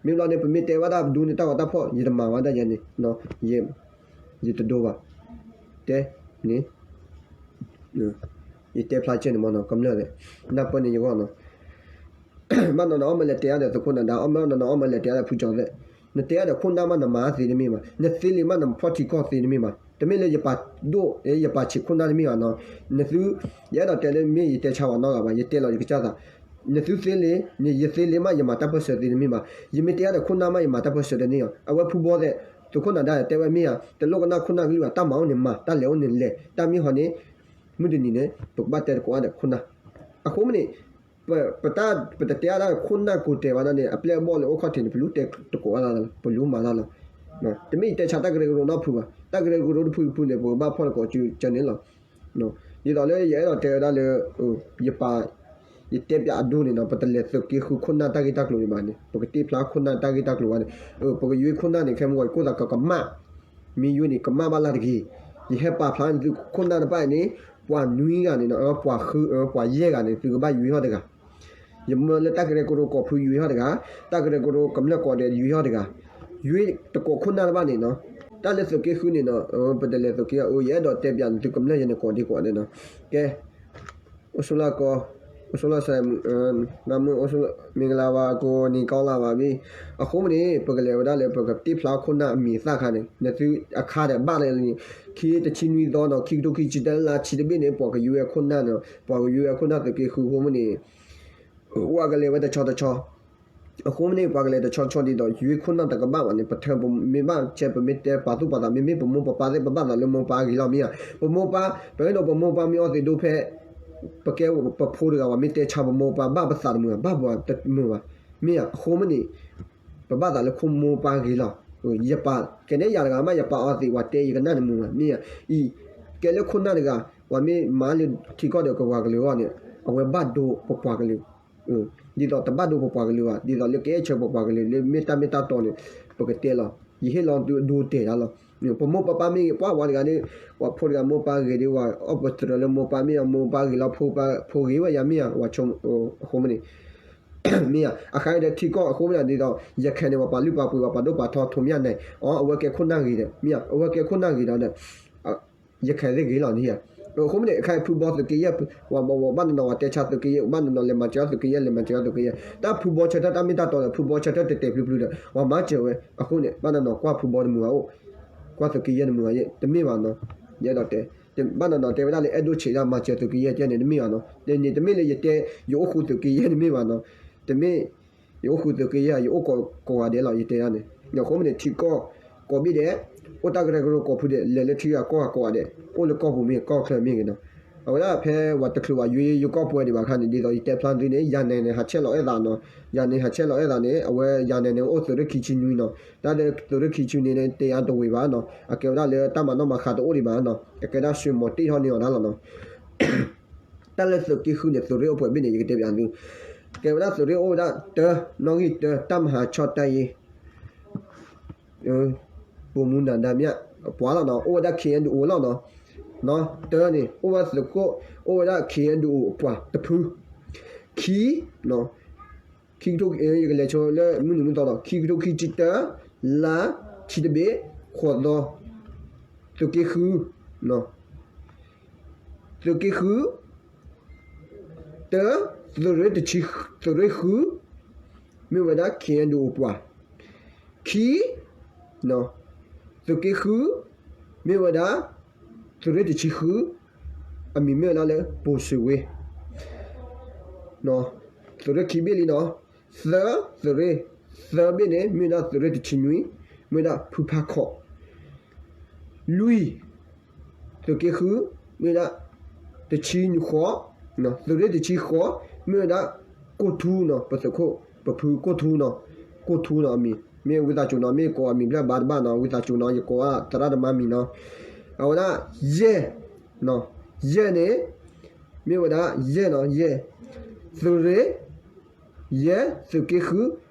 မ့ၢ်ဘျီန့ၣ် ပမ့ၢ်တဲဘၣ်တၢ်ပဒိန့ၣ် တၢ်ဂီၤတၢ်ဖီၣ် ယတမၤဝဲဒၣ်ယဲန့ၣ် ယတဒိဘၣ်. တဲန့ၣ် ယတဲဖျါကဲန့ၣ်မးနီၤ ကမျၢၢ်သ့ၣ် နၢ်ပၢၢ်န့ၣ်ယဂီၢ်နီၤ. ဘၣ်နီၢ်နီၢ်အီၣ်မ့ၢ်လဲၤတဲအါဒီးသုးခိၣ်နၢ်ဒါ အီၣ်မ့ၢ်နီၢ်နီၢ်အီၣ်မ့ၢ်လဲၤတဲအါဒီးဖုကၠီၤသ့ၣ်, နတဲအါဒီးခိၣ်နၢ်မး နမၤသ့တမ့ၢ်ဘၣ်, နသ့လံမး နဖီၣ်ထံကီၢ်သ့တမ့ၢ်ဘၣ်. တမ့ၢ်လၢယပာ်ဒိၣ် ယပာ်ဆံးခိၣ်နၢ်တမ့ၢ်ဘၣ်နီၤ. နသု ယအဲၣ်ဒိးတဲလၢမ့ၢ်ယတဲဆါဝဲနီတဂၤဘၣ်, ယတဲလီၤယကစၢ်သး နသုသ့လံ ယသ့လံမး ယမၤတၢ်ပၢၢ်ဆၢသ့တမ့ၢ်ဘၣ်. ယမ့ၢ်တဲအါဒီးခိၣ်နၢ်မး ယမၤတၢ်ပၢၢ်ဆၢတန့ၢ်အီၤ. အဝဲဖုဘီသ့ၣ် သုးခိၣ်နၢ်ဒါတဲဝဲမ့ၢ်ဧါ, တလိၣ်ကနၣ်ခိၣ်နၢ်ကလုၢ်ဘၣ်, တၢ်မၤအိၣ်န့ၣ်မၤ, တၢ်လဲၤအိၣ်န့ၣ်လဲၤ, တၢ်မ့ၢ်ဟီန့ၣ် မုၢ်တနံၤန့ၣ် ပကဘၣ်တဲသကိးအါဒီးခိၣ်နၢ်. အဃိမ့ၢ်န့ၣ် ပတၢ် ပတတဲအါဒၣ်ခိၣ်နၢ်ကိးတဲာ်ဘၣ်ဒၣ်န့ၣ် အပျဲၢ်အဘီၣ်လၢအိၣ်ခီၣ်ထံးန့ၣ် ပလူၤတဲသကိးအါဒၣ်လီၤ, ပလူၤမၤတၢ်လီၤ. တမ့ၢ်ယတဲဆါတၢ်ကရၢကရိနီတဖုဘၣ်, တၢ်ကရၢကရိတဖုတဖုန့ၣ် ပကဘၣ်ဖီၣ်သကိးကန့ၣ်လီၤ. ဒ်သိးလၢယအဲၣ်ဒိးတဲဝဲဒၣ်လၢ ယပာ် ယတဲပၠးအဒိန့ၣ်နီၤ ပတလဲၤသုးက့ဃုခိၣ်နၢ်တၢ်ဂ့ၢ်တၢ်ကျိၤန့ၣ်ဘၣ်န့ၣ် ပကတ့ဖျါခိၣ်နၢ်တၢ်ဂ့ၢ်တၢ်ကျိၤဘၣ်န့ၣ် ပကယွ့ခိၣ်နၢ်န့ၣ် ခဲမုၢ်ဂီၤယကိၢ်သးကကမၣ် မ့ၢ်ယွ့န့ၣ် ကမၣ်ဘၣ်လၢ်တဂ့ၤ. ယဟဲပာ်ဖျါန့ၣ် သုခိၣ်နၢ်တဖၣ်အံၤန့ၣ် ပှၤနွံဂၤန့ၣ်နီၤ ပှၤဃု ပှၤယဲၢ်ဂၤန့ၣ် သုကဘၣ်ယွ့ထီၣ်တဂၤ. ယမၢလၢတၢ်ကရၢကရိကိးဖုယွ့ထီၣ်တဂၤ, တၢ်ကရၢကရိကမျၢၢ်ကိးဂၤဒဲးယွ့ထီၣ်တဂၤ, ယွ့တကိးခိၣ်နၢ်တဖၣ်န့ၣ်နီၤ. တၢ်လၢသုးက့ဃုန့ၣ်နီၤ ပတလဲၤသုးက့အအိၣ် ယအဲၣ်ဒိးတဲပၠးန့ၣ် သုကမျၢၢ်ယဲန့ၣ်ကိးဒံကိးဂၤဒဲးနီၤ. ကဲ အိၣ်ဆူၣ်လၢ်ကီ, အိၣ်ဆူၣ်လၢ်စဲး, မုၢ်ဂၤလၢ်ဝါ ကိးနံၤကီလၢ်ဘၣ်ဘ့ၣ်. အဃိမ့ၢ်န့ၣ် ပကလဲၤဝဲဒၣ်လၢ ပကတ့ဖျါခိၣ်နၢ်အမံၤအသၣ်ခါန့ၣ် နသုအခါဒီးဘၣ်လၢ ခံတဆံနွံသီနီၤ ခံကထိခံဆံတၢလါဆံတဘ့ၣ်န့ၣ် ပှၤကယွ့အခိၣ်နၢ်နီၤ ပှၤကယွ့အခိၣ်နၢ်သုးက့ဃုအဃိမ့ၢ်န့ၣ် ဝဲကလဲၤဝဲတဆီတဆီ အဃိမ့ၢ်န့ၣ် ပှၤကလဲၤတဆီဆီဒ်သိး ယွ့ခိၣ်နၢ်တကဘၣ်ဘၣ်န့ၣ် ပထၢပမ့ၢ်ဘၣ်ဆဲ ပမ့ၢ်တဲပာ်သူၣ်ပာ်သး မ့မ့ၢ်ပမိၢ်ပပၢ်သ့ၣ် ပဘၣ်သးလၢမိၢ်ပၢ်အဂ့ၤလီၤ မ့ၢ်ဧါ. ပမိၢ်ပၢ် ပအဲၣ်ဒိးပမိၢ်ပၢ်မ့ၢ်အီသံးဒိၣ်ဖဲ ပကဲပဖိတဂၤ ပှၤမ့ၢ်တဲဆါပမိၢ်ပၢ် ဘၣ်ပသးတမုာ်ဘၣ် ဘၣ်ပှၤတမုာ်ဘၣ် မ့ၢ်ဧါ. အဃိမ့ၢ်န့ၣ် ပဘၣ်သးလၢခိၣ်မိၢ်ပၢ်ဂ့ၤလီၤ. ယပာ် ကဲနဲယၤတဂၤမး ယပာ်အီသံး ပှၤတဲယကနၣ်တမုာ်ဘၣ် မ့ၢ်ဧါ. အံၤ ကဲလၢခိၣ်နၢ်တဂၤ ပှၤမ့ၢ်မၤလၢထံကီၢ်ဒီးကဝၤကလုာ်အဂီၢ်န့ၣ် အဝဲဘၣ်ဒိပပှၤကလုာ် ဒ်သိးတဘၣ်ဒိပပှၤကလုာ်ဘၣ် ဒ်သိးလၢကအဲၣ်ဆၢပပှၤကလုာ်လၢမ့ၢ်တၢ်မ့ၢ်တၢ်တီန့ၣ် ပကတဲလီၤ. ယဟ့ၣ်လီၤသုအဒိတဲာ်ဒၣ်လီၤ. ပမိၢ်ပပၢ်မ့ၢ်ဂ့ၤ ပှၤဝဲတဂၤန့ၣ် ပှၤဖိတဂၤမိၢ်ပၢ်ဂ့ၤဒီး ပှၤအီၣ်ပတြၢၤလၢမိၢ်ပၢ်မ့ၢ်အမိၢ်ပၢ်ဂ့ၤလီၤ ဖိဂ့ၤဝဲယၤမ့ၢ်ဧါ ဝဲဆိ အဃိမ့ၢ်န့ၣ် မ့ၢ်ဧါ. အခါဒီးထံကီၢ်အဃိမ့ၢ်ဒ်သိး ရခိုင်န့ၣ် ပှၤပာ်လုၢ်ပာ်ပှ့ၤ ပှၤပာ်ဒိၣ်ပာ်ထီ ထိးမၠၣ်နဲၣ် အီၤအဝဲကဲခိၣ်နၢ်ဂ့ၤဒီး မ့ၢ်ဧါ အဝဲကဲခိၣ်နၢ်ဂ့ၤဒီး ရခိုင်သ့ၣ်ဂ့ၤလီၤန့ၣ်ဧါ. အဃိမ့ၢ်န့ၣ် အခါဖုဘီသုးက့ယဲၢ် ဝဲဘၣ်နီၢ်နီၢ် ဝဲတဲဆါသုးက့ယဲၢ် ဘၣ်နီၢ်နီၢ် လဲၤမၤစၢၤအီၤသုးက့ယဲၢ် လဲၤမၤစၢၤအီၤသုးက့ယဲၢ် တၢ်ဖုဘီဆၢထၢၣ်တၢ်မ့ၢ်တၢ်တီဒီး ဖုဘီဆၢထၢၣ်တဲာ်တဲာ်ဖျုးဖျုးဒီး ပှၤမၤစၢၤဝဲ အဃိန့ၣ် ဘၣ်နီၢ်နီၢ် ကွၢ်ဖုဘီတမုာ်ဘၣ်အိၣ် ကွၢ်သုးက့ယဲၢ်တမုာ်ဘၣ်ယဲၢ် တမ့ၢ်ဘၣ်နီၤ. ယအဲၣ်ဒိးတဲ ဘၣ်နီၢ်နီၢ်တဲဝဲဒၣ်လၢ အဲၣ်ဒိးဆံးဒၣ် မၤစၢၤသုးက့ယဲၢ်ကဲန့ၣ် တမ့ၢ်ဘၣ်နီၤ. တန့ၣ်တမ့ၢ်လၢယတဲ ယအိၣ်ဃူသုးက့ယဲၢ်တမ့ၢ်ဘၣ်နီၤ. တမ့ၢ် ယအိၣ်ဃူသုးက့ယဲၢ် ယအိၣ်ကိးဂၤဒဲးလီၤ ယတဲဒၣ်န့ၣ်. အဃိမ့ၢ်န့ၣ် ထံကီၢ်ကိးဘ့ၣ်ဒဲး အိၣ်တၢ်ကရၢကရိကိးဖုဒဲး လဲၤလၢထံဂၤကီၢ်ဂၤကိးဂၤဒဲး အိၣ်လၢကီၢ်ပူၤမ့ၢ်ဂ့ၤ ကီၢ်ချၢမ့ၢ်ဂ့ၤနီၤ. အဝဲဒၣ်ဖဲပှၤတချုးဘၣ်ယွ့ယိၤကီၢ်ပူၤဒံးဘၣ်အခါန့ၣ် ဒ်သိးယတဲဖျါသုန့ၣ် ယၤနဲၣ်န့ၣ် ဟးဆဲးလီၤအဲၣ်သးနီၤ. ယၤန့ၣ်ဟးဆဲးလီၤအဲၣ်သးန့ၣ် အဝဲယၤနဲၣ်န့ၣ် အိၣ်သုးရ့ၣ်ခံဆံနွံနီၤ. တၢ်သုးရ့ၣ်ခံဆံနွံန့ၣ် တဲယၤတဝံၤဘၣ်နီၤ. အကဲဝဲဒၣ်လၢတၢ်မၤနီၣ်မၤဃါတအိၣ်ဒံးဘၣ်နီၤ. အကဲဒၣ်ဆွ့ၤမီၤတ့ၢ်ထီၣ်န့ၢ်အီၤဒၣ်လီၤနီၤ. တၢ်လၢသုးက့ဃုန့ၣ် သုးရ့ၣ်အိၣ်ပှဲၤဘ့ၣ်န့ၣ် ယကတဲပျးသု. ကဲဝဲဒၣ်သုးရ့ၣ်အိၣ်ဝဲဒၣ်တၢ နီၣ်ဂံၢ်တၢ တၢ်မၤဟးဆီၣ်တၢ်အံၤ ပိာ်မူနၤဒါမ့ၢ် အပှၤလီၤနီၤ အိၣ်ဝဲဒၣ် ခ့ၣ်အဲၣ်ယူၣ်အိၣ် လီၤနီၤ. တၢန့ၣ် အိၣ်ဝဲသုးခိၣ် အိၣ်ဝဲဒၣ် ခ့ၣ်အဲၣ်ယူၣ်အိၣ် အပှၤတဖု. ခံ ခံကထိ ယကလဲၤဆိလၢမုၢ်နံၤမုၢ်သီဒီး ခံကထိခံဆံတၢ လါခံတဘ့ၣ် ဃိးသီ သုးက့ဃု သုးက့ဃု တၢ သုးရ့ၣ်တဆံ သုးရ့ၣ်ဃု မ့ၢ်ဝဲဒၣ် ခ့ၣ်အဲၣ်ယူၣ်အိၣ် ပှၤ. ခံ သုးက့ဃု မ့ၢ်ဝဲဒၣ် သုးရ့ၣ်တဆံဃု အမံၤမ့ၢ်ဝဲဒၣ်လၢ ပိၢ်စူၣ်ဝ့ သုးရ့ၣ်ခံဘ့ၣ်လံနီၤ. သၢ သုးရ့ၣ် သၢဘ့ၣ်န့ၣ် မ့ၢ်ဝဲဒၣ်သုးရ့ၣ်တဆံနွံ မ့ၢ်ဝဲဒၣ်ဖုဖါခီ. လွံၢ် သုးက့ဃု မ့ၢ်ဝဲဒၣ် တဆံဃိး သုးရ့ၣ်တဆံဃိး မ့ၢ်ဝဲဒၣ် ကိၢ်ထူနီၤ ပသုးခိၣ် ပဖုကိၢ်ထူနီၤ. ကိၢ်ထူနီၤအမံၤ မ့ၢ်ဝံသးစူၤနီၤ မ့ၢ်ကိးအမံၤဖျၢၣ်ဘၣ်တဘၣ်နီၤ ဝံသးစူၤနီၤ ယကိးအသရၣ်သမါမံၤနီၤ. အဝဲဒၣ် ယဲၢ် ယဲၢ်န့ၣ် မ့ၢ်ဝဲဒၣ် ယဲၢ်နီၤ ယဲၢ် သုးရ့ၣ် ယဲၢ် သုးက့ဃု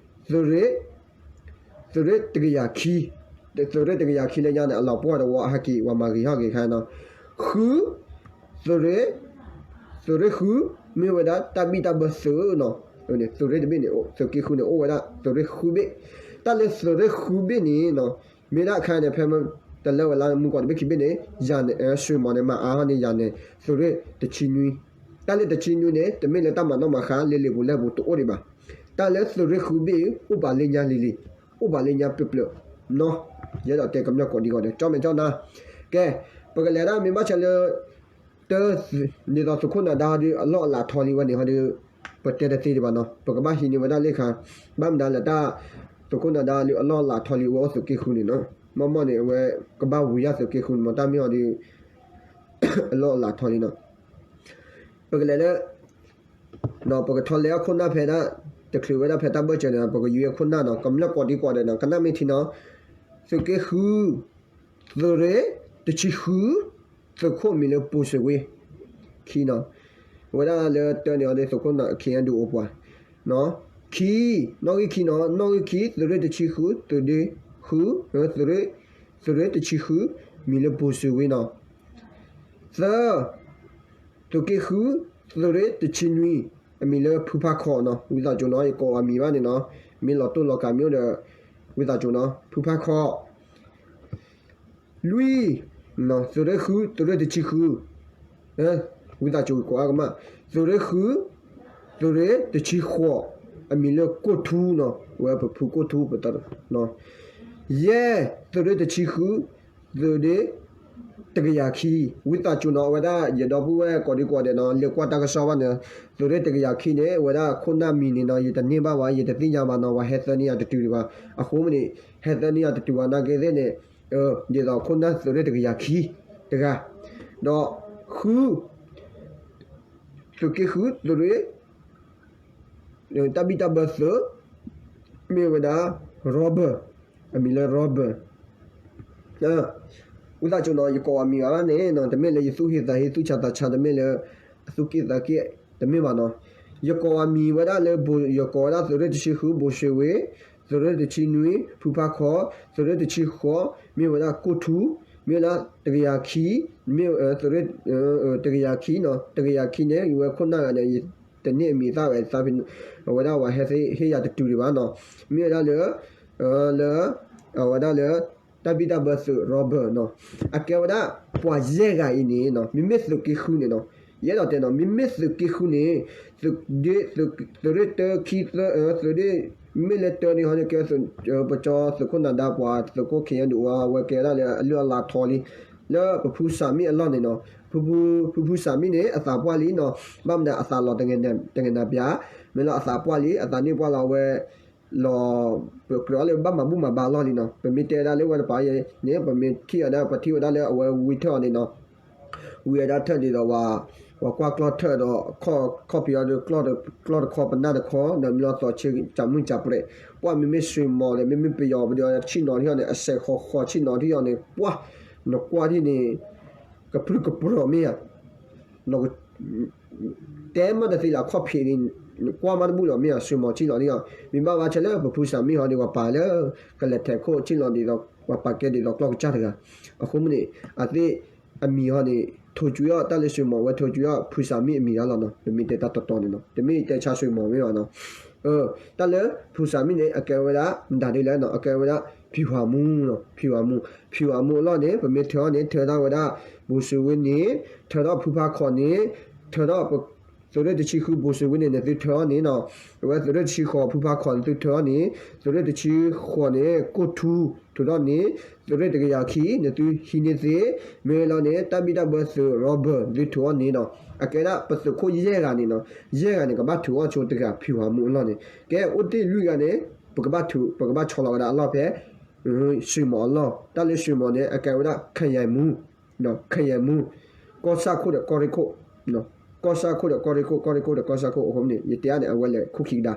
သုးရ့ၣ် သုးရ့ၣ်တကယၤခံ သုးရ့ၣ်တကယၤခံလၢညါန့ၣ် အလီၤပှီၢ်တဝီအဟဲက့ၤ ပှၤမၤဂ့ၤဟီၣ်ဂ့ၤခါနီၤ. ဃု သုးရ့ၣ် သုးရ့ၣ်ဃု မ့ၢ်ဝဲဒၣ်တၢ်ဘံၣ်တၢ်ဘၢသုးနီၤ. သုးရ့ၣ်တဘ့ၣ်န့ၣ် သုးက့ဃုန့ၣ် အိၣ်ဝဲဒၣ်သုးရ့ၣ်ဃုဘ့ၣ်. တၢ်လၢသုးရ့ၣ်ဃုဘ့ၣ်န့ၣ်နီၤ မ့ၢ်ဒၣ်အခါန့ၣ် ဖဲမ့ၢ်တလၢဝဲလၢမုၢ်ကီၢ်တဘ့ၣ်ခံဘ့ၣ်န့ၣ် ယၤန့ၣ် ဆွ့ၤမီၤန့ၣ် မၤအါထီၣ်န့ၢ်ယၤန့ၣ် သုးရ့ၣ်တဆံနွံ. တၢ်လၢတဆံနွံန့ၣ် တမ့ၢ်လၢတၢ်မၤနီၣ်မၤဃါလၢလ့ၣ်ပူၤလဲၢ်ပူၤတအိၣ်ဒံးဘၣ်. တၢ်လၢသုးရ့ၣ်ဃုဘ့ၣ် အိၣ်ပာ်လၢညါလံၤလံၤ အိၣ်ပာ်လၢညါပျၢၤပျၢၤနီၤ. ယအဲၣ်ဒိးတဲကမျၢၢ်ကိးဒံကီးဒီး ကၠီမဲာ်ကၠီနါ ကဲ ပကလဲၤဒၣ်မ့ၢ်ဘၣ်ဆၣ်လၢ တၢ ဒ်သိးသုးခိၣ်နၤဒါဒုး အလီၢ်အလၤထီလံဝဲန့ၣ်ဟီဒုး ပတဲတသ့ဒံးဘၣ်နီၤ. ပကဘၣ်ဟံးန့ၢ်ဝဲဒၣ်လၢခါ ဘၣ်မနုၤလၢတၢ် သုးခိၣ်နၤဒါဒုး အလီၢ်အလၤထီလံဝဲအိၣ်သုးက့ဃုန့ၣ်နီၤ. မ့ၢ်မ့ၢ်န့ၣ် အဝဲကဘၣ်ဝံၤယၢ်သုးက့ဃုန့ၣ်မ့ၢ် တၢ်မ့ၢ်အီၤဒုး အလီၢ်အလၤထီလံနီၤ. ပကလဲၤလၢ ပကထီၣ်လဲအခိၣ်နၢ်ဖဲဒၣ် တချုးဝဲဒၣ်ဖဲတၢ်ဘၢၣ်စၢၤန့ၣ် ပကယွ့အခိၣ်နၢ်နီၤ. ကမျၢၢ်ကိးဒံကီးဒီးနီၤ ကနၣ်မ့ၢ်ထံနီၤ. သုးက့ဃု သုးရ့ၣ်တဆံဃု သုးခိၣ်မံၤလၢပိၢ်စူၣ်ဝ့ ခံနီၤ. အဝဲဒၣ်လၢတၢန့ၣ်အီၤဒုး သုးခိၣ်နၢ် ခ့ၣ်အဲၣ်ယူၣ်အိၣ်ပှၤ ခံ နီၣ်ဂံၢ်ခံနီၤ နီၣ်ဂံၢ်ခံ သုးရ့ၣ်တဆံဃု သုးဒ့ဃု သုးရ့ၣ် သုးရ့ၣ်တဆံဃု မံၤလၢပိၢ်စူၣ်ဝ့နီၤ. သၢ သုးက့ဃု သုးရ့ၣ်တဆံနွံ အမံၤလၢဖုဖါခီနီၤ. ဝံသးစူၤနီၤ ယကိးအမံၤဘၣ်န့ၣ်နီၤ မ့ၢ်လီၤတိၢ်လီၤကၤမ့ၢ်အိၣ်ဒီး ဝံသးစူၤနီၤ ဖုဖါခီ လွံၢ် သုးရ့ၣ်ဃု သုးရ့ၣ်တဆံဃု ဝံသးစူၤကိးအါကမၣ် သုးရ့ၣ်ဃု သုးရ့ၣ်တဆံဃိး အမံၤလၢကိၢ်ထူနီၤ ဝဲပဖုကိၢ်ထူပတ ယဲၢ် သုးရ့ၣ်တဆံဃု သုးဒ့ တကယၤခံ, ဝံသးစူၤနီၤ အဝဲဒၣ်ယဒီပုၢ်ဝဲၢ်ကိးဒံကိးဒဲးနီၤ လဲၤကွၢ်တၢ်ကစီၣ်ဘၣ်န့ၣ်, သုးရ့ၣ်တကယၤခံန့ၣ် အဝဲဒၣ်ခိၣ်နၢ်မံၤန့ၣ်နီၤ ယတန့ၢ်ဘၣ်ဘၣ် ယတသ့ၣ်ညါဘၣ်နီၤ ပှၤဟဲသၢန့ၢ်ယၤတတုၤဒံးဘၣ်, အဃိမ့ၢ်န့ၣ် ဟဲသၢန့ၢ်ယၤတတုၤဘၣ်နာ်က့သ့ၣ်န့ၣ်, ဒ်သိးခိၣ်နၢ်သုးရ့ၣ်တကယၤခံတဂၤ, ဒီးဃု သုးက့ဃုသုးရ့ၣ် တၢ်ဘံၣ်တၢ်ဘၢသုး မ့ၢ်ဝဲဒၣ် Robert, အမံၤလၢ Robert, ဝံသးစူၤနီၤ ယကိးအမံၤဂၤဘၣ်န့ၣ်နီၤ တမ့ၢ်လၢယသူၣ်ဟ့သးဟ့ သူၣ်ဆးသးဆး တမ့ၢ်လၢ အသူၣ်က့ၣ်သးက့ၣ် တမ့ၢ်ဘၣ်နီၤ, ယကိးအမံၤဝဲဒၣ်လၢ ယကိးဝဲဒၣ်သုးရ့ၣ်တဆံဃု ဘိၣ်ရွှ့ဝ့ၢ်, သုးရ့ၣ်တဆံနွံ ဖုဖါခီ, သုးရ့ၣ်တဆံဃိး မ့ၢ်ဝဲဒၣ်ကိၢ်ထူ, မ့ၢ်ဝဲဒၣ်တကယၤခံ, မ့ၢ်သုးရ့ၣ် တကယၤခံနီၤ တကယၤခံန့ၣ် ယဝဲခိၣ်နၢ်ဂၤန့ၣ် ယတန့ၢ်အမံၤသၣ်ဝဲသးဖဲ အဝဲဒၣ်ပှၤဟဲသ့ၣ်ဟ့ၣ်ယၤတတုၤဒံးဘၣ်နီၤ, မ့ၢ်ဝဲဒၣ်လၢ လၢ အဝဲဒၣ်လၢ တၢ်ဘံၣ်တၢ်ဘၢသုး Robert နီၤ, အကဲဝဲဒၣ် ပှၤယဲၢ်ဂၤအံၤန့ၣ်နီၤ မ့မ့ၢ်သုးက့ဃုန့ၣ်နီၤ, ယအဲၣ်ဒိးတဲနီၤ မ့မ့ၢ်သုးက့ဃုန့ၣ် သုးရ့ၣ်တၢ ခံသၢ သုးရ့ၣ် မ့ၢ်လၢတၢန့ၣ်ဟီန့ၣ် ကဲ ပကၠီသုးခိၣ်နၢ်ဒါပှၤသုးခိၣ်ခံဂၤဒုးဝဲ အဝဲကဲဒၣ်လၢအလုၢ်အလၢ်ထီလံ, လၢပဖုစၢ်မံၣ်အလီၢ်န့ၣ်နီၤ, ဖုဖုစၢ်မံၣ်န့ၣ် အသးပှၢ်လံနီၤ, ဘၣ်မနုၤအသးလီၤတဂ့ၤနၤပျၢ်, မ့ၢ်လီၤအသးပှၢ်လံ အသးန့ၢ်ပှၢ်လီၤအဝဲ လီၤ ပကြၢးအီၤလၢဘၣ်မၤဘူၣ်မၤဘါအလီၢ်လံနီၤ, ပမ့ၢ်တဲဒၣ်လၢဝဲတပၤအံၤန့ၣ် ပမ့ၢ်ထံၣ်အီၤဒၣ် ပထံၣ်ဝဲဒၣ်လၢအဝဲဝံထၢၣ်အီၤန့ၣ်နီၤ, ဝံအဒၣ်ထၢၣ်ဒ်သိး ပှၤကွၢ်ကျီၢ်ထၢၣ်ဒီး ခီၣ်ဖံးအီၤဒီး ကျီၢ်တခီပနၢ်တခီ ဒီးမ့ၢ်လီၤသိးဆ့ကၠးမုၢ်ကၠးပြဲး, ပှၢ်မ့မ့ၢ်ဆွံမီၤဒီး မ့မ့ၢ်ပယီၤပဒီးဆ့ၣ်နီၤထံအီၤန့ၣ် အစဲးဃီဃီဆ့ၣ်နီၤထံအီၤန့ၣ် ပှၢ် နကွၢ်ထံၣ်န့ၣ် ကပြုၢ်ကပြီၤမ့ၢ်ဧါ တဲမးတသ့လၢအခီၣ်ဖံးန့ၣ် ကွၢ်မးတဘူၣ်လီၤမ့ၢ်ဧါ ဆွံမီၤဆ့ၣ်နီၤထံအီၤ, မ့ၢ်ဘၣ်ဝဲဆဲးလၢပဖုစၢ်မံၣ်ဟီဒီး ပှၤပာ်လၢ ကလဲၤထဲးခိၣ်ဆ့ၣ်နီၤဒ်သိး ပှၤပာ်ကဲဒ်သိးကျီၢ်ကစၢ်တဂၤ, အဃိမ့ၢ်န့ၣ် အသ့ၣ်အမံၤဟီန့ၣ် ထိၣ်ကွံာ်အီၤ တၢ်လၢဆွံမီၤဝဲထိၣ်ကွံာ်အီၤ ဖုစၢ်မံၣ်အမံၤဒၣ်လီၤနီၤ, ပမ့ၢ်တဲတၢ်တီတီန့ၣ်နီၤ, တမ့ၢ်တဲဆါဆွံမီၤမ့ၢ်ဘၣ်နီၤ တၢ်လၢဖုစၢ်မံၣ်န့ၣ် အကဲဝဲဒၣ် မတၤဒ်လဲၣ်နီၤ အကဲဝဲဒၣ် ဖံဝၤမူနီၤ, ဖံဝၤမူ, ဖံဝၤမူအလီၢ်န့ၣ် ပမ့ၢ်ထၢအီၤန့ၣ် ထၢဒၣ်ဝဲဒၣ် ဘိၣ်စူၤဝ့န့ၣ်, ထၢထီၣ်ဖုဖါခီန့ၣ်, ထၢထီၣ် သုးရ့ၣ်တဆံဃုဘိၣ်စူၤဝ့န့ၣ် နသုထၢအီၤန့ၣ်နီၤ, အဝဲသုးရ့ၣ်တဆံဃိးဖုဖါခီနသုထၢအီၤန့ၣ်, သုးရ့ၣ်တဆံဃိးန့ၣ် ကိၢ်ထူ ထုးထီၣ်န့ၣ်, သုးရ့ၣ်တကယၤခံ နသုဟံးန့ၢ်သ့, မ့ၢ်လီၤန့ၣ် တၢ်ဘံၣ်တၢ်ဘၢသုး Robert နသုထုးအီၤန့ၣ်နီၤ, အကဲဒၣ်ပသုးခိၣ်ယဲၢ်ဂၤန့ၣ်နီၤ, ယဲၢ်ဂၤန့ၣ် ကဘၣ်ထုးအီၤဆိတဂၤ ဖံဝၤမူအလီၢ်န့ၣ်, ကဲအိၣ်တ့ၢ်လွံၢ်ဂၤန့ၣ် ပကဘၣ်ထုး ပကဘၣ်ဆီလီၤဝဲဒၣ်အလီၢ်ဖဲ ဆွံမီၤအလီၢ်, တၢ်လၢဆွံမီၤန့ၣ် အကဲဝဲဒၣ် ခယဲမူ ခယဲမူ, ကီၢ်ဆၣ်ခိၣ်ဒီးကီၢ်ရ့ၣ်ခိၣ်, ကီၢ်ဆၣ်ခိၣ်ဒီးကီၢ်ရ့ၣ်ခိၣ်, ကီၢ်ရ့ၣ်ခိၣ်ဒီးကီၢ်ဆၣ်ခိၣ်အဃိန့ၣ် ယတဲအါန့ၣ် အဝဲလဲၤခိၣ်ခံကဒါ,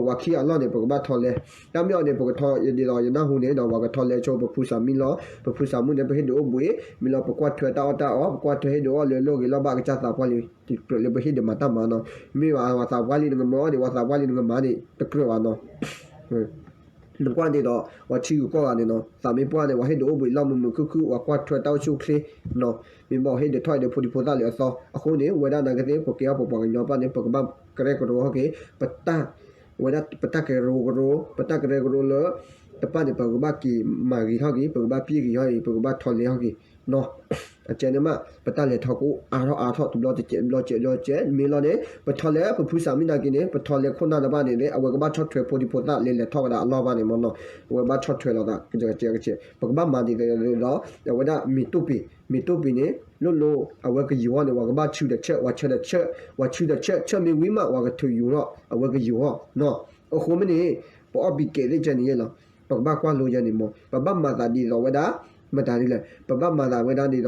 ဝၤခံဂၤအလီၢ်န့ၣ် ပကဘၣ်ထီလဲ, တၢ်မ့ၢ်အီၤန့ၣ် ပကထီ ဒ်သိးယနၢ်ဟူန့ၣ်ဒီး ပှၤကထီလဲဆိပဖုစၢ်မံၣ်လီၤ, ပဖုစၢ်မံၣ်န့ၣ် ပဟ့ၣ်ဒုးအိၣ်ဘှံး, မ့ၢ်လီၤပကွၢ်ထွဲတၢ်အီၣ်တၢ်အီ, ပကွၢ်ထွဲဟ့ၣ်ဒုးအီၣ်လၢလီၢ်ဂ့ၤလီၢ်ဘၣ်ကစၢ်သးပှၢ်လံ, တကြၢးလၢပဟ့ၣ်ဒုးမၤတၢ်မၤနီၤ, မ့ၢ်ဘၣ်ဝၤသးပှၢ်လံနကမၤအီၣ်ဒီး ဝၤသးပှၢ်လံနကမၤန့ၣ် တကြၢးဘၣ်နီၤ နကွၢ်ဒ်သိး ပှၤထံဂုၤကီၢ်ဂၤန့ၣ်နီၤ, သးမ့ၢ်ပှၢ်န့ၣ် ပှၤဟ့ၣ်ဒုးအိၣ်ဘှံးလီၢ်မုာ်မုာ်ခုၣ်ခုၣ်, ပှၤကွၢ်ထွဲတၢ်အိၣ်ဆူၣ်အိၣ်ချ့နီၤ, မ့ၢ်ဘၣ်ဟ့ၣ်ဒုးထီၣ်အံၤဒီးဖိဒံဖိသၣ်လၢအသီ, အဃိန့ၣ် ဝဲဒၣ်နာ်က့သ့ၣ် ပကဲထီၣ်ပပှၤကညီပၢ်န့ၣ် ပကဘၣ်ကရၢကရိထီၣ်က့ၤ ပတၢ် ဝဲဒၣ်ပတၢ်ကရၢကရိ, ပတၢ်ကရၢကရိလၢ တပၣ်န့ၣ် ပကဘၣ်က့ၤမၤဂ့ၤထီၣ်က့ၤ, ပကဘၣ်ပျ့ၢ်ဂ့ၤထီၣ်က့ၤ, ပကဘၣ်ထီလဲထီၣ်က့ၤ နီၤ, အကဲန့ၣ်မး ပတၢ်လဲၤထီၣ်ကအိၣ်အါထီၣ်အါထီၣ် တဘျီတစဲး တဘျီတစဲး တဘျီတစဲး မ့ၢ်လီၤန့ၣ် ပထီလဲ ပဖုစၢ်မံၣ်နာ်က့န့ၣ် ပထီလဲခိၣ်နၢ်တဘၣ်န့ၣ် အဝဲကဘၣ်ဆီၣ်ထွဲဖိဒံဖိသၣ်လဲၤလဲၤထီၣ်ဝဲဒၣ်အလီၢ်ဘၣ်န့ၣ်မ့ၢ်နီၤ, အဝဲဘၣ်ဆီၣ်ထွဲလိာ်သး ကကဲကဲ, ပကဘၣ်မၤဒ်သိးဒီး အဝဲဒၣ်မ့ၤတိၢ်ပ့ၤ, မ့ၤတိၢ်ပ့ၤန့ၣ် လိၣ်လိၣ် အဝဲကယူၤအီၤန့ၣ် ပှၤကဘၣ်ဆူဒီးဆၢ, ပှၤဆူဒီးဆၢ, ပှၤဆူဒီးဆၢ, ဆၢမ့ၢ်ဝံၤမး ပှၤကထုးယူၤထီၣ် အဝဲကယူၤအီၤနီၤ, အဃိမ့ၢ်န့ၣ် ပအီၣ်ဘံးကဲးသ့ၣ်ကဲန့ၣ်ယဲလီၤ, ပကဘၣ်ကွၢ်လိယဲန့ၣ်မ့ၢ် ပဘၣ်မၤသးဒ်သိးဝဲဒၣ် မတၤဒ်လဲၣ် ပဘၣ်မၤသးဝဲဒၣ်ဒ်သိး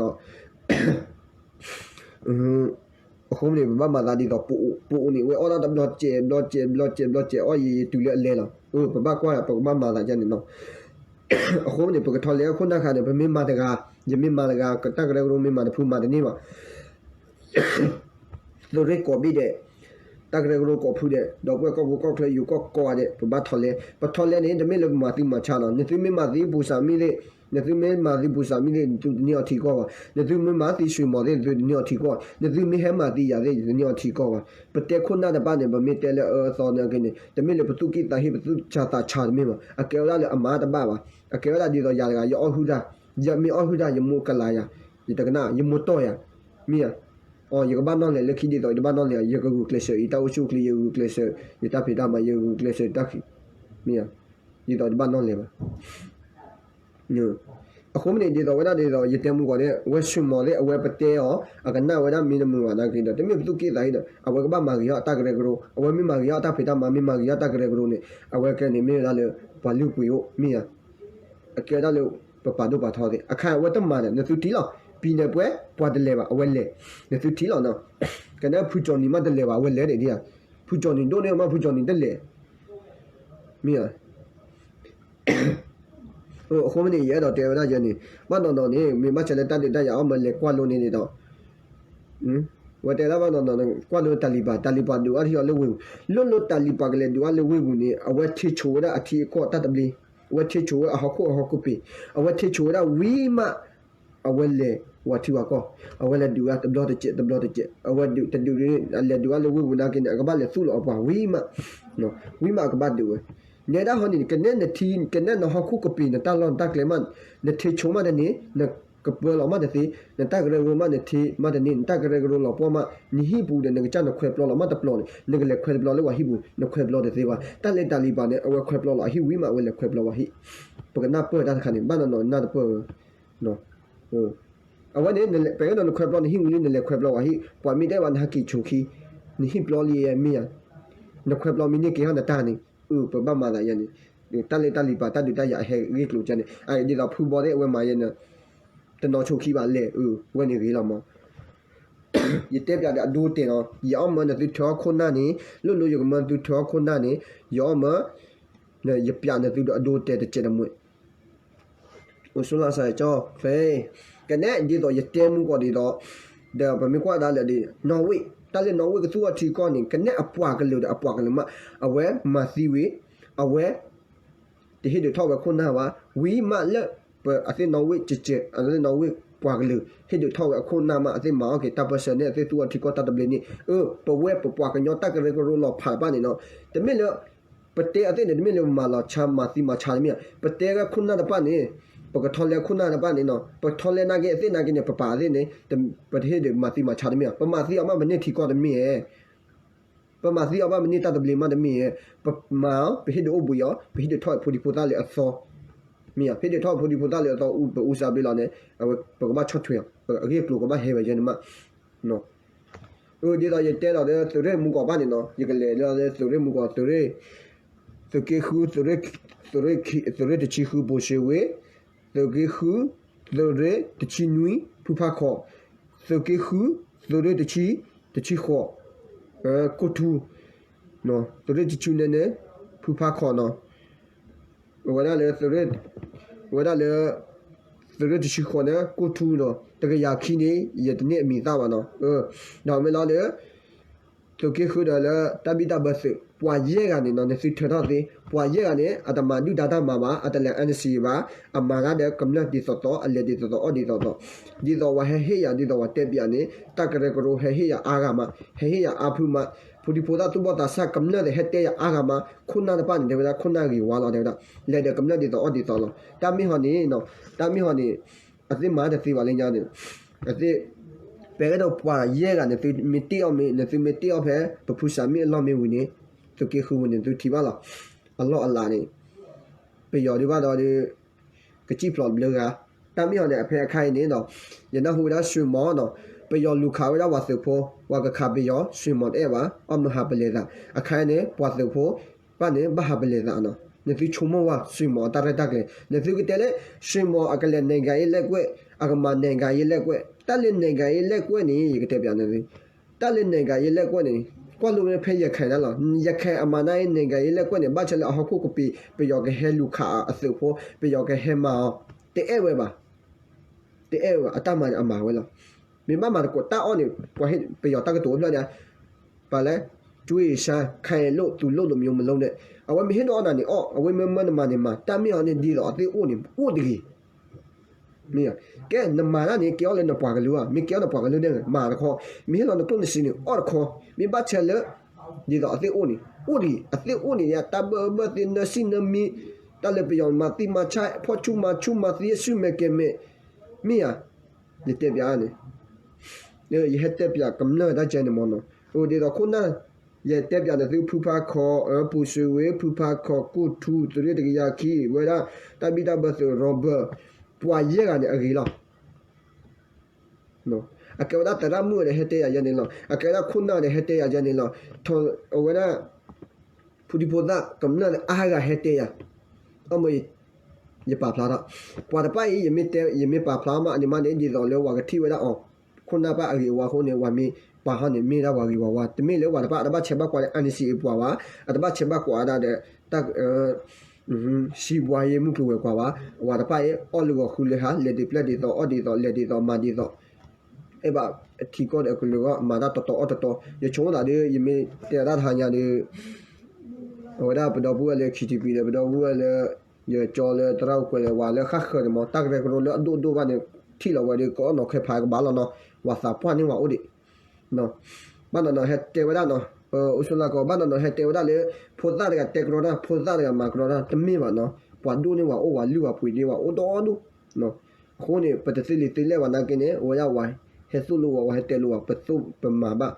အဃိန့ၣ် ပဘၣ်မၤသးဒ်သိး ပအိၣ်, ပအိၣ်န့ၣ် ဝဲအီၣ်ဒၣ်တဘျီစဲး ဘျီစဲး ဘျီစဲး ဘျီစဲး အီၣ်ယံာ်ယံာ်တုၤလၢအလဲလီၤ, ပဘၣ်ကွၢ် ပကဘၣ်မၤသးယဲန့ၣ်နီၤ, အဃိန့ၣ် ပကထီလဲအခိၣ်နၢ်ခါန့ၣ် ပမ့ၢ်မၤတဂၤ, ယမ့ၢ်မၤတဂၤ တၢ်ကရၢကရိမ့ၢ်မၤတဖုမၤတန့ၢ်ဘၣ် သုးရ့ၣ်ကိးဘ့ၣ်ဒဲး, တၢ်ကရၢကရိကိးဖုဒဲး, ဒီပုၢ်ဝဲၢ်ကီၢ်ဖိကီၢ်ချၢ ယူၤကီၢ်ကိးဂၤဒဲး ပဘၣ်ထီလဲ, ပထီလဲန့ၣ် တမ့ၢ်လၢပမၤသုမၤဆါနီၤ, နသုမ့ၢ်မၤသုပူၤစၢ်မံၣ်သ့ၣ်, နသုမ့ၢ်မၤသုပူၤစၢ်မံၣ်သ့ၣ် နသုတန့ၢ်အီၤထံကီၢ်ဘၣ်, နသုမ့ၢ်မၤသုဆွံမီၤသ့ၣ် နသုတန့ၢ်အီၤထံကီၢ်, နသုမ့ၢ်ဟဲမၤသုယၤသ့ၣ် ယတန့ၢ်အီၤထံကီၢ်ဘၣ်, ပတဲခိၣ်နၢ်တဘၣ်န့ၣ် ပမ့ၢ်တဲလၢအအၢအသီနာ်က့န့ၣ် တမ့ၢ်လၢပသူၣ်ကံၢ်သးဟ့ ပသူၣ်ဆါသးဆါတမ့ၢ်ဘၣ်, အကဲဝဲဒၣ်လၢအမၤတဘၣ်ဘၣ်, အကဲဝဲဒၣ်ဒ်သိးယၤတဂၤ ယအီၣ်ဟုၣ်တၢ်, ယမ့ၢ်အီၣ်ဟုၣ်တၢ် ယမိၢ်ကလၤယၤ, ယတကနၣ် ယမိၢ်တီၢ်ယၤ, မ့ၢ်ဧါ အီ ယကဘၣ်နီၣ်လဲၤလၢခံဒ်သိး ယတဘၣ်နီၣ်လဲၤ ယကဂုာ်ကျဲးစၢး ယတၢ်အိၣ်ဆူၣ်အိၣ်ချ့ ယဂုာ်ကျဲးစၢး ယတၢ်ဖံးတၢ်မၤ ယဂုာ်ကျဲးစၢး ယတၢ်ခံး, မ့ၢ်ဧါ, ဒ်သိးတဘၣ်နီၣ်လဲၤဘၣ် အဃိမ့ၢ်န့ၣ် ဒ်သိးဝဲဒၣ်ဒ်သိး ယတဲမူကီးန့ၣ် ဝဲၡမီၤသ့ၣ် အဝဲပတဲအီၤ အကနၣ်ဝဲဒၣ်မ့ၢ်တမုာ်ဘၣ်နာ်က့ဒီး တမ့ၢ်ပသူၣ်က့ၣ်သးအံၤဒီး အဝဲကဘၣ်မၤဂ့ၤထီၣ်အတၢ်ကရၢကရိ, အဝဲမ့ၢ်မၤဂ့ၤထီၣ်အတၢ်ဖံးတၢ်မၤ မ့ၢ်မၤဂ့ၤထီၣ်တၢ်ကရၢကရိန့ၣ် အဝဲကဲန့ၣ်မ့ၢ်ဝဲဒၣ်လၢ ပှၤလုၢ်ပှ့ၤအိၣ်မ့ၢ်ဧါ, အကဲဝဲဒၣ်လၢ ပပာ်ဒိၣ်ပာ်ထီသ့ၣ် အခါအဝဲတမၤဒီး နသုထံၣ်လီၤ, ပံၤနၢၤပှဲၤ ပှၤတလဲၤဘၣ် အဝဲလဲၤ, နသုထံၣ်လီၤနီၤ, ကနဲဖုကၠီနံၤမးတလဲၤဘၣ် အဝဲလဲၤဒၣ်ဒ်ဧါ, ဖုကၠီနံၤဒိၣ်န့ၢ်မး ဖုကၠီနံၤတလဲၤ, မ့ၢ်ဧါ အဃိမ့ၢ်န့ၣ် ယအဲၣ်ဒိးတဲဝဲဒၣ်ယဲန့ၣ် ဘၣ်နီၢ်နီၢ်န့ၣ် မ့ၢ်ဘၣ်ဆၣ်လၢတၢ်ဒုးတၢ်ယၤအီၣ်မၢလဲၤကွၢ်လိန့ၣ်ဒီး ဝဲတဲဒၣ်ဘၣ်နီၢ်နီၢ်န့ၣ် ကွၢ်လိတၢ်လံၤပၤ တၢ်လံၤပၤဒုးအါထီၣ်အီၤလၢဝ့ၢ်ပူၤ, လၢလၢတၢ်လံၤပၤကလဲၤဒုးအါလၢဝ့ၢ်ပူၤန့ၣ် အဝဲထံၣ်ဆိဝဲဒၣ်အထံအကီၢ်တၢ်တဘျ့, အဝဲထံၣ်ဆိဝဲအဟီၣ်ခိၣ်အဟီၣ်ခိၣ်ပ့ၤ, အဝဲထံၣ်ဆိဝဲဒၣ်ဝံၤမး အဝဲလဲၤဝဲထံဝဲကီၢ်, အဝဲလဲၤဒုးဝဲတဘျီတစဲးတဘျီတစဲး, အဝဲဒုးတဒုးဒ်န့ၣ် အလဲၤဒုးအါလၢဝ့ၢ်ပူၤနာ်က့န့ၣ် အကဘၣ်လဲၤသူၣ်လီၤအပှၤဝံၤမး, ဝံၤမးအကဘၣ်ဒုးဝဲ, နဲဒၣ်ဟီန့ၣ် ကနဲနထံ ကနဲနဟီၣ်ခိၣ်ကပ့ၤ နတၢ်လီၢ်နတၢ်ကျဲမး, နထံၣ်ဆိမးတန့ၢ် နကပၢလီၤမးတသ့, နတၢ်ကရၢကရိမး နထံၣ်မးတန့ၢ် နတၢ်ကရၢကရိလီၤပှီၢ်မး, နဟံၣ်ပူၤဒီး နကစၢ်နခွဲးပျီလီၤမးတပျီန့ၣ် နကလဲၤခွဲးတပျီလၢပှၤဟံၣ်ပူၤ နခွဲးပျီတသ့ဘၣ်. တၢ်လၢတၢ်လံၤပၤန့ၣ် အဝဲခွဲးပျီလီၤအဟံၣ်ဝံၤမး အဝဲလဲၤခွဲးပျီပှၤဟံၣ်, ပကနၢ်ပၢၢ်တၢ်တခါန့ၣ် ဘၣ်နီၢ်နီၢ်နၢ်တပၢၢ်ဝဲ အဝဲန့ၣ် ပအဲၣ်ဒိးနခွဲးပျီနဟံၣ်ဝံၤလံ နလဲၤခွဲးပျီပှၤဟံၣ်, ပှၤမ့ၢ်တဲဘၣ်နဟဲက့ၤဆိခံ, နဟံၣ်ပျီလံဧါမ့ၢ်ဧါ, နခွဲးပျီမ့ၢ်န့ၢ်က့ၤဟီၣ်နတၢ်န့ၣ်, အၢ ပဘၣ်မၤသးယဲန့ၣ်, တၢ်လၢတၢ်လံၤပၤ တၢ်ဒုးတၢ်ယၤအဟဲဂ့ၢ်ကျိၤကဲန့ၣ် အဒ်သိးဖုဘီသ့ၣ်အဝဲမၤယဲန့ၣ်, တနီၤဆိခံဘၣ်လဲၣ်, အၢ ဝဲန့ၣ်ဂ့ၤလီၤမး ယတဲပျးဒီးအဒိတဲာ်နီၤ, ယအီၣ်မၢနသုထၢဟီၣ်ခိၣ်နၢ်န့ၣ်, လိၣ်လိၣ်ယကမၢနသုထၢဟီၣ်ခိၣ်နၢ်န့ၣ်, ယအီၣ်မၢ, ယပျးနသုဒီးအဒိတဲာ်တစဲးတမှဲး, အိၣ်ဆူၣ်လၢ်စၢ်ကၠီ, ဖဲ, ကနဲဒ်သိးယတဲမူကီၢ်ဒ်သိး, ဒီးပမ့ၢ်ကွၢ်ဒၣ်လၢဒ် နီၣ်ဝ့ၣ်, တၢ်လၢနီၣ်ဝ့ၣ်ကသူၣ်အီထံကီၢ်န့ၣ် ကနဲအပှၤကလုာ်ဒီးအပှၤကလုာ်မး, အဝဲမၤသံဝံၤ, အဝဲ တဟ့ၣ်ဒုးထီၣ်ဝဲခိၣ်နၢ်ဘၣ်, ဝံၤမးလၢ ပအသ့ၣ်နီၣ်ဝ့ၣ်ကကဲး, အသ့ၣ်နီၣ်ဝ့ၣ်ပှၤကလုာ် ဟ့ၣ်ဒုးထီၣ်ဝဲအခိၣ်နၢ်မး အသ့ၣ်မၤအီၣ်က့ၤတၢ်ပၢၢ်ဆၢန့ၣ် အသ့ၣ်သူၣ်အီထံကီၢ်တၢ်တဘျ့န့ၣ်, အၢ ပဝဲပပှၤကညီတၢ်ကရၢကရိလီၤဖးတဖၣ်န့ၣ်နီၤ, တမ့ၢ်လၢ ပတဲအသ့ၣ်န့ၣ် တမ့ၢ်လၢပမၤလီၤဆါမၤသံမၤဆါတမ့ၢ်ဧါ, ပတဲဝဲခိၣ်နၢ်တဖၣ်န့ၣ်, ပကထီၣ်လဲခိၣ်နၢ်တဖၣ်န့ၣ်နီၤ, ပထီၣ်လဲနာ်က့အသ့ၣ်နာ်က့န့ၣ် ပပာ်အသ့ၣ်န့ၣ်, ပတဟ့ၣ်ဒုးမၤသံမၤဆါတမ့ၢ်ဧါ, ပမၤသံအီၤမးပန့ၢ်ထံကီၢ်တမ့ၢ်ဧါ ပမၤသံအီၤဘၣ်မ့ၢ်န့ၢ်တၢ်တဘျ့မးတမ့ၢ်ဧါ, ပမၤအီၤ ပဟ့ၣ်ဒုးအိၣ်ဘှံးအီၤ ပဟ့ၣ်ဒုးထီၣ်ဖိဒံဖိသၣ်လၢအသီ, မ့ၢ်ဧါ, ပဟ့ၣ်ဒုးထီၣ်ဖိဒံဖိသၣ်လၢအသီ ပအူစၢ်ဘျ့လီၤန့ၣ်, အဝဲပကဘၣ်ဆီၣ်ထွဲအီၤ အဂ့ၢ်အကျိၤကဘၣ်ဟဲဝဲယဲန့ၣ်မး, အၢ ဒ်သိးယတဲလီၤလၢသုးရ့ၣ်မူကီၢ်ဘၣ်န့ၣ်နီၤ, ယကလဲၤလၢသုးရ့ၣ်မူကီၢ် သုးရ့ၣ်, သုးက့ဃု, သုးရ့ၣ်, သုးရ့ၣ်တဆံဃု ဘိၣ်ၡ့ဝ့ၣ်, သုးက့ဃု, သုးရ့ၣ်တဆံနွံ ဖုဖးခီၣ်, သုးက့ဃု, သုးရ့ၣ်တဆံ, တဆံဃိး, ကိၢ်ထူ, သုးရ့ၣ်တဆံနွံန့ၣ် ဖုဖးခီၣ်နီၤ, ဝဲဒၣ်လၢသုးရ့ၣ်, ဝဲဒၣ်လၢ သုးရ့ၣ်တဆံဃိးန့ၣ် ကိၢ်ထူနီၤ, တကယၤခံန့ၣ် ယတန့ၢ်အမံၤသၣ်ဘၣ်နီၤ, ဒီးမ့ၢ်လီၤလၢ သုးက့ဃုဒီးလၢတၢ်ဘံၣ်တၢ်ဘၢသုး ပှၤယဲၢ်ဂၤန့ၣ်နီၤ, နသုထၢထီၣ်သ့, ပှၤယဲၢ်ဂၤန့ၣ် အတမၤဒုၣ်ဒါတၢ်မၤဘၣ်, အတလဲၤ NCA ဘၣ်, အမၤတၢ်ဒီးကမျၢၢ်ဒ်သိးသိး အလဲၤဒ်သိးသိး အီၣ်ဒ်သိးသိး, ဒ်သိးဝဲဟဲဟ့ၣ်ယၤ ဒ်သိးဝဲတဲပျးန့ၣ် တၢ်ကရၢကရိဟဲဟ့ၣ်ယၤအါဂၤမး, ဟဲဟ့ၣ်ယၤအါဖုမး, ဖိဒံဖိသၣ်သူၣ်ဘီၣ်သးစၢ်ကမျၢၢ်သ့ၣ်ဟဲတဲယၤအါဂၤမး, ခိၣ်နၢ်တဖၣ်န့ၣ် တဲဝဲဒၣ်ခိၣ်နၢ်ဂ့ၤဝါလီၤ တဲဝဲဒၣ်, လဲၤဒီးကမျၢၢ်ဒ်သိးအီၣ်ဒ်သိးလီၤ, တၢ်မ့ၢ်ဟီန့ၣ်, တၢ်မ့ၢ်ဟီန့ၣ် အသ့ၣ်မၤတသ့ဘၣ်လၢညါန့ၣ်, အသ့ၣ်, ပကဲဒီးပှၤယဲၢ်ဂၤန့ၣ် သုမ့ၢ်တ့ၢ်အီၤမ့ၢ် နသုမ့ၢ်တ့ၢ်အီၤဖဲ ပဖုစးမ့ၢ်အလီၢ်မ့ၢ်ဝံၤန့ၣ်, သုးက့ဃုဝံၤန့ၣ် သုထံၣ်ဘၣ်လီၤ, အလီၢ်အလၤန့ၣ်, ပယီၤဒုးဘၣ်ဒီးဒုး, ကစံၣ်ဖျိးဘျၢဂၤ, တၢ်မ့ၢ်ဟီန့ၣ် အဖဲအခါအံၤန့ၣ်ဒီး, ယနၢ်ဟူဝဲဒၣ် ရွှေမော် နီၤ, ပယီၤလူၤခးဝဲဒၣ်ပှၤသုးဖိ, ပှၤကခးပယီၤ ရွှေမော် တအဲၣ်ဘၣ်, အီၣ်မ့ၢ်ဟးပလဲၤသး, အခါအံၤန့ၣ် ပှၤသုးဖိ ဘၣ်န့ၣ် ဘၣ်ဟးပလဲၤသးနီၤ, နသုဆိကမိၣ်ဝဲ ရွှေမော် အတၢ်ရဲၣ်တၢ်ကျဲၤ, နသုကတဲလၢ ရွှေမော် အကလဲၤ နိုင်ငံရေးလမ်းကွက်, အကမၤ နိုင်ငံရေးလမ်းကွက်, တၢ်လၢ နိုင်ငံရေးလမ်းကွက် န့ၣ် ယကတဲပျးနသု, တၢ်လၢ နိုင်ငံရေးလမ်းကွက် န့ၣ်, ကွၢ်လိန့ၣ်ဖဲရခိုင်ဒၣ်လီၤ, ရခိုင်အမၤန့ၢ် နိုင်ငံရေးလမ်းကွက် န့ၣ် ဘၣ်ဆၣ်လၢအဟီၣ်ခိၣ်ကပ့ၤ ပယီၤကဟဲလူၤခးအသုးဖိ, ပယီၤကဟဲမၤအီၤ, တအဲၣ်ဝဲဘၣ် တအဲၣ်ဝဲ အတၢ်မၤန့ၣ် အမၤဝဲလီၤ, မ့ၢ်ဘၣ်မၤသကိးတၢ်အီၣ်န့ၣ် ပှၤဟ့ၣ်ပယီၤတၢ်ကတိၤအိၣ်ဖျါန့ၣ်, ပှၤလဲၣ်, ကျွေးစမ်း ခံလို့ သူလို့ လို့ မျိုး မလုပ်နဲ့, အဝဲမ့ၢ်ဟ့ၣ်ဒုးအီၣ်နၤန့ၣ်အီၣ်, အဝဲမ့ၢ်မၢနမၤန့ၣ်မၤ, တၢ်မ့ၢ်ဟီန့ၣ် ဒ်သိးအသ့ၣ်အိၣ်န့ၣ် အိၣ်တဂ့ၤ မ့ၢ်, ကဲ နမၤတၢ်န့ၣ် ကဲအီၣ်လၢနပှၤကလုာ်ဧါ, မ့ၢ်ကဲအီၣ်နပှၤကလုာ်န့ၣ် မၤတခီ, မ့ၢ်ဟ့ၣ်လီၤနကျိၣ်နစ့န့ၣ် အီၣ်တခီ, မ့ၢ်ဘၣ်ဆၣ်လၢ ဒ်သိးအသ့ၣ်အိၣ်န့ၣ် အိၣ်တဂ့ၤ, အသ့ၣ်အိၣ်န့ၣ် တၢ်ဘၢၣ်ဘၢၣ်သ့ နၢစံၣ်နၢမံ, တၢ်လၢပယီၤမၤသံမၤဆါ ဖီၣ်ဆူၣ်မၤဆူၣ် မၤသံအစုမဲာ်ကဲၤမဲာ်, မ့ၢ်ဧါ, ယတဲပျးန့ၣ်, ယဟဲတဲပျးကမျၢၢ်တၢ်ကဲန့ၣ်မ့ၢ်နီၤ, အိၣ်ဒ်သိးခိၣ်နၢ်, ယတဲပျးန့ၣ်သု ဖုဖါခီ, ပူၤစွ့ဝ့ ဖုဖါခီ, ကိၢ်ထူ, သုးရ့ၣ်တကယၤခံ, ဝဲဒၣ် တၢ်ဘံၣ်တၢ်ဘၢသုး Robert, ပှၤယဲၢ်ဂၤန့ၣ်အဂ့ၤလီၤ. အကဲဝဲဒၣ်သရၣ်မုၣ်န့ၣ် ဟဲတဲယၤယဲန့ၣ်လီၤ. အကဲဝဲဒၣ်ခိၣ်နၢ်န့ၣ် ဟဲတဲယၤယဲန့ၣ်လီၤ. အဝဲဒၣ် ဖိဒံဖိသၣ်ကမျၢၢ်လၢအါဂၤဟဲတဲယၤ, အမ့ၢ် ယပာ်ဖျါထီၣ်, ပှၤတဖၣ်အံၤ ယမ့ၢ်ပာ်ဖျါမးအန့ၣ်မးန့ၣ် ဒ်သိးလၢပှၤကထံၣ်ဝဲဒၣ်အီၤ, ခိၣ်နၢ်ဘၣ်အဂ့ၤအဝါအဃိန့ၣ် ပှၤမ့ၢ်ပာ်ဟီန့ၣ် မ့ၢ်ဒၣ်ပှၤဂ့ၤပှၤဝါ, တမ့ၢ်လၢပှၤတဖၣ်အတဘၣ်ဆဲးဘၣ်ကွၢ်လၢ အနံစံအပှၤဘၣ်, အတဘၣ်ဆဲးဘၣ်ကွၢ်ဒၣ်ဒီး တၢ် စံးဘှါယဲမုၢ်ကျိၤဝဲၤကွာ်ဘၣ်, ပှၤတဖၣ်အံၤ အီၣ်လၢဂီၤဃုလၢဟါ, လဲၤဒ်ပျၢ်ဒ်သိး, အီၣ်ဒ်သိး, လဲၤဒ်သိး, မၤဒ်သိး, အဲၣ်ဘၣ်ထံကီၢ်ဒီးအကလုာ်ဂီၢ် မၤတၢ်တီတီအီၣ်တီတီ, ယဆိကမိၣ်သးဒီး ယမ့ၢ်တဲဒၣ်တဟါညါဒီး အဝဲဒၣ်ပဒီပုၢ်ဝဲၢ်လၢ ခံထံပံၤ ဒီး ပဒီပုၢ်ဝဲၢ်လၢ ယကၠီလၢသရၣ်အိၣ်ကွဲးလၢ ဝၤလၢဃၣ်ဃၢၤန့ၣ်မး တၢ်ကရၢကရိလၢအဒိၣ်ဒိၣ်ဘၣ်န့ၣ် ထံၣ်လီၤဝဲဒီး ကအီၣ်နီၤခဲဖးကဘၣ်လီၤနီၤ, ဝၤသးပှၢ်န့ၢ်ဝဲအိၣ်ဒံး ဘၣ်နီၤနီၤဟဲတဲဝဲဒၣ်နီၤ, အိၣ်ဆူၣ်လၢကီး ဘၣ်နီၤနီၤဟဲတဲဝဲဒၣ်လၢ ဖိသၣ်တဂၤတဲကရီတၢ် ဖိသၣ်တဂၤမၤကရီတၢ် တမ့ၢ်ဘၣ်နီၤ, ပှၤဒိၣ်န့ၢ်ဝဲအိၣ် ပှၤလုၢ်ဝဲပှ့ၤဒ့ဝဲအိၣ်ဒီဒိၣ်, အဃိန့ၣ် ပတသ့လံာ်သ့လဲၢ်ဘၣ်နာ်က့န့ၣ် အဝဲဒၣ်ဝဲ ဟဲသိၣ်လိဝဲ ဝဲဟဲတဲလိဝဲ ပသိၣ်ပမၤဘၣ်,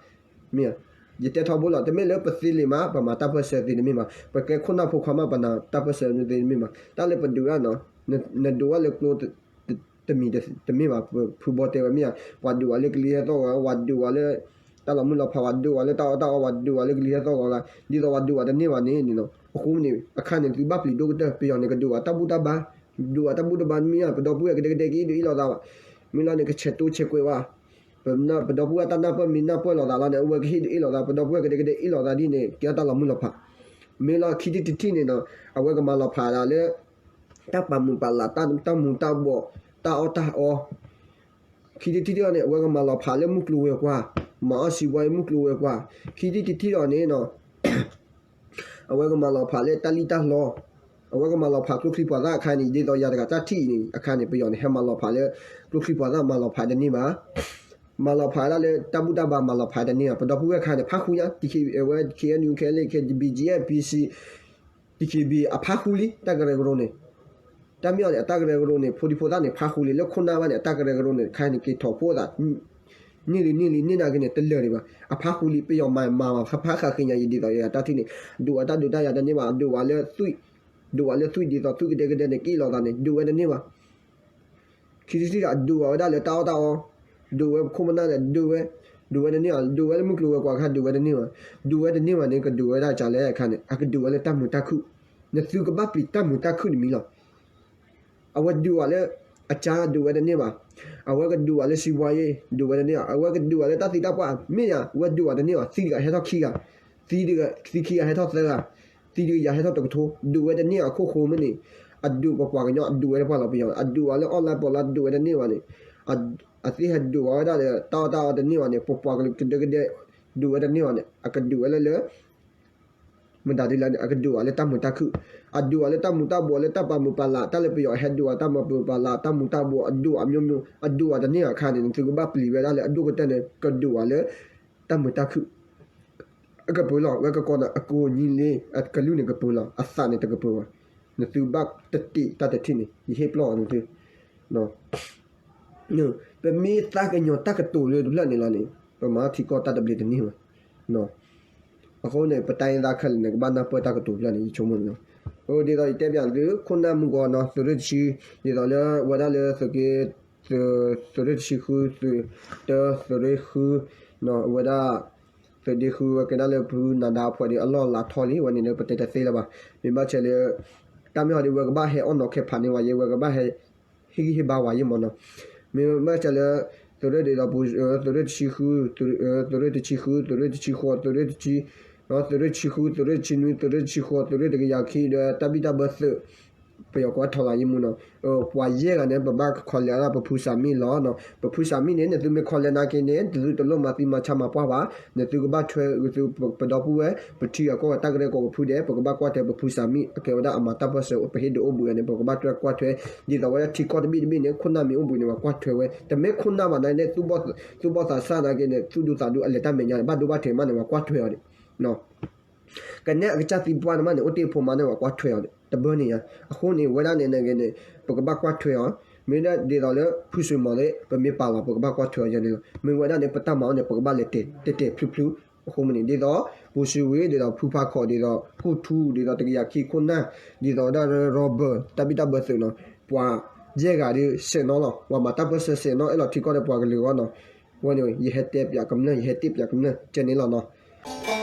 မ့ၢ် ယတဲထီဘိလီၤ, တမ့ၢ်လၢပသ့လံာ်မး ပမၤတၢ်ပၢၢ်ဆၢသ့တမ့ၢ်ဘၣ်, ပကဲခိၣ်နၢ်ဖိခွါမး ပမၤတၢ်ပၢၢ်ဆၢသ့တမ့ၢ်ဘၣ်, တၢ်လၢပဒုးဒၣ်နီၤ, နဒုးဝဲလၢကျိ တမံၤတမ့ၢ်ဘၣ်, ဖုဘီတဲဝဲမ့ၢ်ဧါ, ပှၤဒုးဝဲလၢကလံၤဟဲသီၣ်ဂီၤ, ပှၤဒုးဝဲလၢ တၢ်လီၤမုၢ်လီၤဖး, ပှၤဒုးဝဲလၢတၢ်အီၣ်တၢ်အီ, ပှၤဒုးဝဲလၢကလံၤဟဲသီၣ်ဂီၤလၢ, ဒ်သိးပှၤဒုးဝဲတန့ၢ်ဘၣ်န့ၣ်နီၤ, အဃိန့ၣ် အခါန့ၣ် သုဘၣ်ပျံၤဒိၣ်ကတၢၢ်, ပယီၤန့ၣ် ကဒုးဝဲတၢ်ဘူၣ်တၢ်ဘါ, ဒုးဝဲတၢ်ဘူၣ်တၢ်ဘါမ့ၢ်ဧါ, ပဒီပုၢ်ဝဲၢ်ကဒဲကဒဲကဟ့ၣ်ဒုးအ့ၣ်လိာ်သးဘၣ်, မ့ၢ်လီၤန့ၣ် ကဆဲးတိဆဲးကွဲးဝဲ ပဒီပုၢ်ဝဲၢ်တၢ်နၢ်ပၢၢ်မ့ၢ်နၢ်ပၢၢ်လိာ်သးလီၤန့ၣ် အဝဲကဟ့ၣ်ဒုးအ့ၣ်လိာ်သး, ပဒီပုၢ်ဝဲၢ်ကဒဲကဒဲအ့ၣ်လိာ်သးဒ်န့ၣ် ကဲတၢ်လီၤမုၢ်လီၤဖး, မ့ၢ်လီၤခံထံၣ်တထံၣ်န့ၣ်နီၤ, အဝဲကမၤလီၤဖးဒၣ်လၢ တၢ်ပာ်မုာ်ပာ်လး, တၢ်မူၤတၢ်ဘှီး, တၢ်အီၣ်တၢ်အီ, ခံထံၣ်တထံၣ်န့ၣ် အဝဲကမၤလီၤဖးလၢမုၢ်ကျိၤဝဲၤကွာ်, မၤအီၣ်စံးဘှါအံၤမုၢ်ကျိၤဝဲၤကွာ်, ခံထံၣ်တထံၣ်ဒီးန့ၣ်နီၤ အဝဲကမၤလီၤဖးလၢတၢ်လံၣ်တၢ်လီ, အဝဲကမၤလီၤဖးကျိချံမျိာ်သၣ်အခါန့ၣ် ဒ်သိးယၤတဂၤတၢ်ထံၣ်အံၤန့ၣ် အခါန့ၣ် ပယီၤန့ၣ် ဟဲမၤလီၤဖးလၢ ကျိချံမျိာ်သၣ်မၤလီၤဖးတန့ၢ်ဘၣ်, မၤလီၤဖးဒၣ်လၢတၢ်ဘူၣ်တၢ်ဘါမၤလီၤဖးတန့ၢ်ဘၣ်, ပဒီပုၢ်ဝဲၢ်ခါန့ၣ် ဖးဃူညါ, ဝဲ ခ့အဲၣ်ယူၣ် ခဲလၢာ် ခဲ ဘီကၠံအ့ၣ် ပီၣ်စံၣ် တံၣ်ခ့ဘံၣ် အဖးဃူလံ တၢ်ကရၢကရိန့ၣ်, တၢ်မ့ၢ်အီၤန့ၣ် အတၢ်ကရၢကရိန့ၣ် ဖိဒံဖိသၣ်န့ၣ် ဖးဃူလံ လၢခိၣ်နၢ်ဘၣ်န့ၣ် အတၢ်ကရၢကရိန့ၣ် ခါန့ၣ် က့ၤထီၣ်ဖိသး န့ၢ်လံန့ၢ်လံန့ၢ်နာ်က့န့ၣ် တလၢာ်ဒံးဘၣ်, အဖးဃူလံ ပယီၤမၤမၤဘၣ် ဖးဖးဃးဃ့ညါယံၤဒ်သိးယတၢ်ထံၣ်န့ၣ် ဒုးဝဲတၢ်ဒုးတၢ်ယၤတန့ၢ်ဘၣ်, ဒုးဝဲလၢသွံၣ်, ဒုးဝဲလၢသွံၣ်ဒ်သိး သွံၣ်ကဒဲကဒဲန့ၣ် ကအ့ၣ်လိာ်သးန့ၣ် ဒုးဝဲတန့ၢ်ဘၣ် ခံထံၣ်တထံၣ်ဒီး အဒုးဝဲဒၣ်လၢတၢ်အီၣ်တၢ်အီ, ဒုးဝဲပခိၣ်ပနၢ်န့ၣ် ဒုးဝဲ, ဒုးဝဲတန့ၢ်ဘၣ်, ဒုးဝဲလၢမုၢ်ကျိၤဝဲၤကွာ်အခါ ဒုးဝဲတန့ၢ်ဘၣ်, ဒုးဝဲတန့ၢ်ဘၣ်န့ၣ် ကဒုးဝဲဒၣ်ကလဲၣ်အခါန့ၣ် အကဒုးဝဲလၢတၢ်မုာ်တၢ်ခုၣ်, နသုကဘၣ်ပျံၤတၢ်မုာ်တၢ်ခုၣ်တမံၤလီၤ. အဝဲဒုးဝဲလၢ အကါ ဒုးဝဲတန့ၢ်ဘၣ်, အဝဲကဒုးဝဲလၢစံးဘှါယဲ ဒုးဝဲတန့ၢ်ဘၣ်, အဝဲကဒုးဝဲလၢတၢ်သံတၢ်ပှၢ် မ့ၢ်ယၤ အဝဲဒုးဝဲတန့ၢ်ဘၣ်, သံတဂၤဟဲထီၣ်ခံဂၤ, သံတဂၤ သံခံဂၤဟဲထီၣ်သၢဂၤ, သံတဂၤယၤဟဲထီၣ်တကထိ, ဒုးဝဲတန့ၢ်ဘၣ် အခိၣ်ဃိမ့ၢ်န့ၣ်, အဒုးပပှၤကညီ အဒုးဝဲတပှၢ်လီၤပယီၤ, အဒုးဝဲလၢ online ပီၣ်လၢ ဒုးဝဲတန့ၢ်ဘၣ်န့ၣ်, အသ့ဟဲဒုးဝဲဒၣ်လၢ တၢ်အီၣ်တၢ်အီတန့ၢ်ဘၣ်န့ၣ် ပပှၤကလုာ်ကဒဲကဒဲ ဒုးဝဲတန့ၢ်ဘၣ်န့ၣ် အကဒုးဝဲလၢလၢ မတၤဒ်လဲၣ်န့ၣ် အကဒုးဝဲလၢတၢ်မုာ်တၢ်ခုၣ်, အဒုးဝဲလၢတၢ်မူၤတၢ်ဘှီးလၢတၢ်ပာ်မုာ်ပာ်လး တၢ်လၢပယီၤဟဲဒုးဝဲတၢ်မုာ်ပာ်လး တၢ်မူၤတၢ်ဘှီး အဒုးဝဲမျိုးမျိုး အဒုးဝဲတန့ၢ်ဘၣ်အခါန့ၣ် နသုကဘၣ်ပျံၤဝဲဒၣ်လၢအဒိၣ်ကတၢၢ်န့ၣ် ကဒုးဝဲလၢ တၢ်မုာ်တၢ်ခုၣ် အကပၢၤလီၤ, ဝဲကကိးန့ၣ် အကိးညံလ့ အကလုၢ်န့ၣ်ကပၢၤလီၤ, အသးန့ၣ်တကပၢၤဘၣ်, နသုဘၣ်တတ့ၢ်တၢ်တထံၣ်န့ၣ် ယဟ့ၣ်ပျီၢ်အီၤနသု ပမ့ၢ်သးကညီၤတၢ်ကတိၤလၢတဖျၢၣ်န့ၣ်လီၤန့ၣ် ပမၤထံကီၢ်တၢ်တဘျ့တန့ၢ်ဘၣ်. အဃိန့ၣ် ပတၢ်အ့ၣ်သးခဲလၢာ်န့ၣ် ကဘၣ်နၢ်ပၢၢ်တၢ်ကတိၤတဖျၢၣ်န့ၣ် ယဆိကမိၣ်န့ၣ်လီၤ. ဒ်သိးယတဲပၠးသု ခိၣ်နၢ်မုၢ်ဂီၤနီၤ သုးရ့ၣ်တဆံ ဒ်သိးလၢဝဲဒၣ်လၢသုးက့ သုးရ့ၣ်တဆံဃု သုးတၢ သုးရ့ၣ်ဃု အဝဲဒၣ် သုးဒ့ဃုဝဲကဲဒၣ်လၢဖုနၤဒါအဖှဲးဒီးအလီၢ်လၤထီလံ ဝဲန့ၣ်လၢပတဲတသ့လၢၤဘၣ်. မ့ၢ်ဘၣ်ဆၣ်လၢ တၢ်မ့ၢ်ဟီဒ်ဝဲကဘၣ်ဟဲအီၣ်နီၤခဲဖးန့ၢ်ဝဲယဲ ဝဲကဘၣ်ဟဲ ဟ့ၣ်ဂံၢ်ဟ့ၣ်ဘါဝဲယဲမ့ၢ်နီၤ. မ့ၢ်ဘၣ်ဆၣ်လၢ သုးရ့ၣ်ဒ်သိး သုးရ့ၣ်တဆံဃု သုးရ့ၣ်တဆံဃု သုးရ့ၣ်တဆံဃိး သုးရ့ၣ်တဆံ သုးရ့ၣ်တဆံဃု သုးရ့ၣ်တဆံနွံ သုးရ့ၣ်တဆံဃိး သုးရ့ၣ်တကယၤခံဒီး တၢ်ဘံၣ်တၢ်ဘၢသုး ပယီၤကိးထီၣ်လီၤယဲမ့ၢ်နီၤ. ပှၤယဲၢ်ဂၤန့ၣ် ပဘၣ်ခီလဲၤဒၣ်ပဖုစးမံၣ်လီၤ. ပဖုစးမံၣ်န့ၣ် နသုမ့ၢ်ခီလဲၤနာ်က့န့ၣ် နသုတလိၣ်မၤသံမၤဆါမၤပှၢ်ဘၣ်. နသုကဘၣ်ထွဲ ပဒီပုၢ်ဝဲၢ် ပထံဂၤကီၢ်ဂၤတၢ်ကရၢကရိကဖုဒဲး ပကဘၣ်ကွၢ်ထွဲပဖုစးမံၣ် အကဲဝဲဒၣ်အမၤတၢ်ပၢၢ်ဆၢ ပဟ့ၣ်ဒုးအိၣ်ဘှံးအီၤန့ၣ် ပကဘၣ်တွဲကွၢ်ထွဲ ဒ်သိးဝဲဒၣ်ထံကီၢ်တဘ့ၣ်တဘ့ၣ်န့ၣ် ခိၣ်နၢ်မ့ၢ်အိၣ်ဘှံးန့ၣ် ပှၤကွၢ်ထွဲဝဲ တမ့ၢ်ခိၣ်နၢ်ဘၣ်နာ်က့န့ၣ် သူၣ်ဘီၣ်သးစၢ်နာ်က့န့ၣ် သူၣ်ဒူသးဒူအလဲၤတၢ်မဲာ်ညါန့ၣ် ဘၣ်ဒိဘၣ်ထံးမးန့ၣ် ပှၤကွၢ်ထွဲအီၤန့ၣ် ကနဲအကစၢ်သံပှၢ်န့ၣ်မးန့ၣ် အိၣ်တ့ၢ်ဖိမးန့ၣ် ပှၤကွၢ်ထွဲအီၤန့ၣ် တဘၢန့ၣ်ဧါ. အဃိန့ၣ် ဝဲဒၣ်န့ၣ်နာ်က့န့ၣ် ပကဘၣ်ကွၢ်ထွဲအီၤ. မ့ၢ်ဒၣ်ဒ်သိးလၢ ဖုစၢၤမီၤသ့ၣ် ပမ့ၢ်ပာ်လီၤ ပကဘၣ်ကွၢ်ထွဲအီၤယဲန့ၣ်လီၤ. မ့ၢ်ဝဲဒၣ်န့ၣ် ပတၢ်မၤအီၤန့ၣ် ပကဘၣ်လဲၤတဲာ်တဲာ်ဖျုးဖျုး အဃိမ့ၢ်န့ၣ် ဒ်သိး ပူၤစူၤဝံၤ ဒ်သိးဖုဖးခီၣ် ဒ်သိး ဟူထူ ဒ်သိးတကယၤခံခိၣ်နၢ် ဒ်သိးဝဲဒၣ် Robert တၢ်ဘံၣ်တၢ်ဘၢသုးနီၤ ပှၤ ယဲၢ်ဂၤဒုးစဲးနီၤလီၤ. ပှၤမၤတၢ်ပၢၢ်ဆၢစဲးနီၤ အဲၣ်လီၤထံကီၢ်ဒီးပှၤကလုာ်အဂီၢ်နီၤ. အဝဲန့ၣ် ယဟဲတဲပၠးကမျၢၢ် ယဟဲတဲပၠးကမျၢၢ်ကဲန့ၣ်လီၤနီၤ.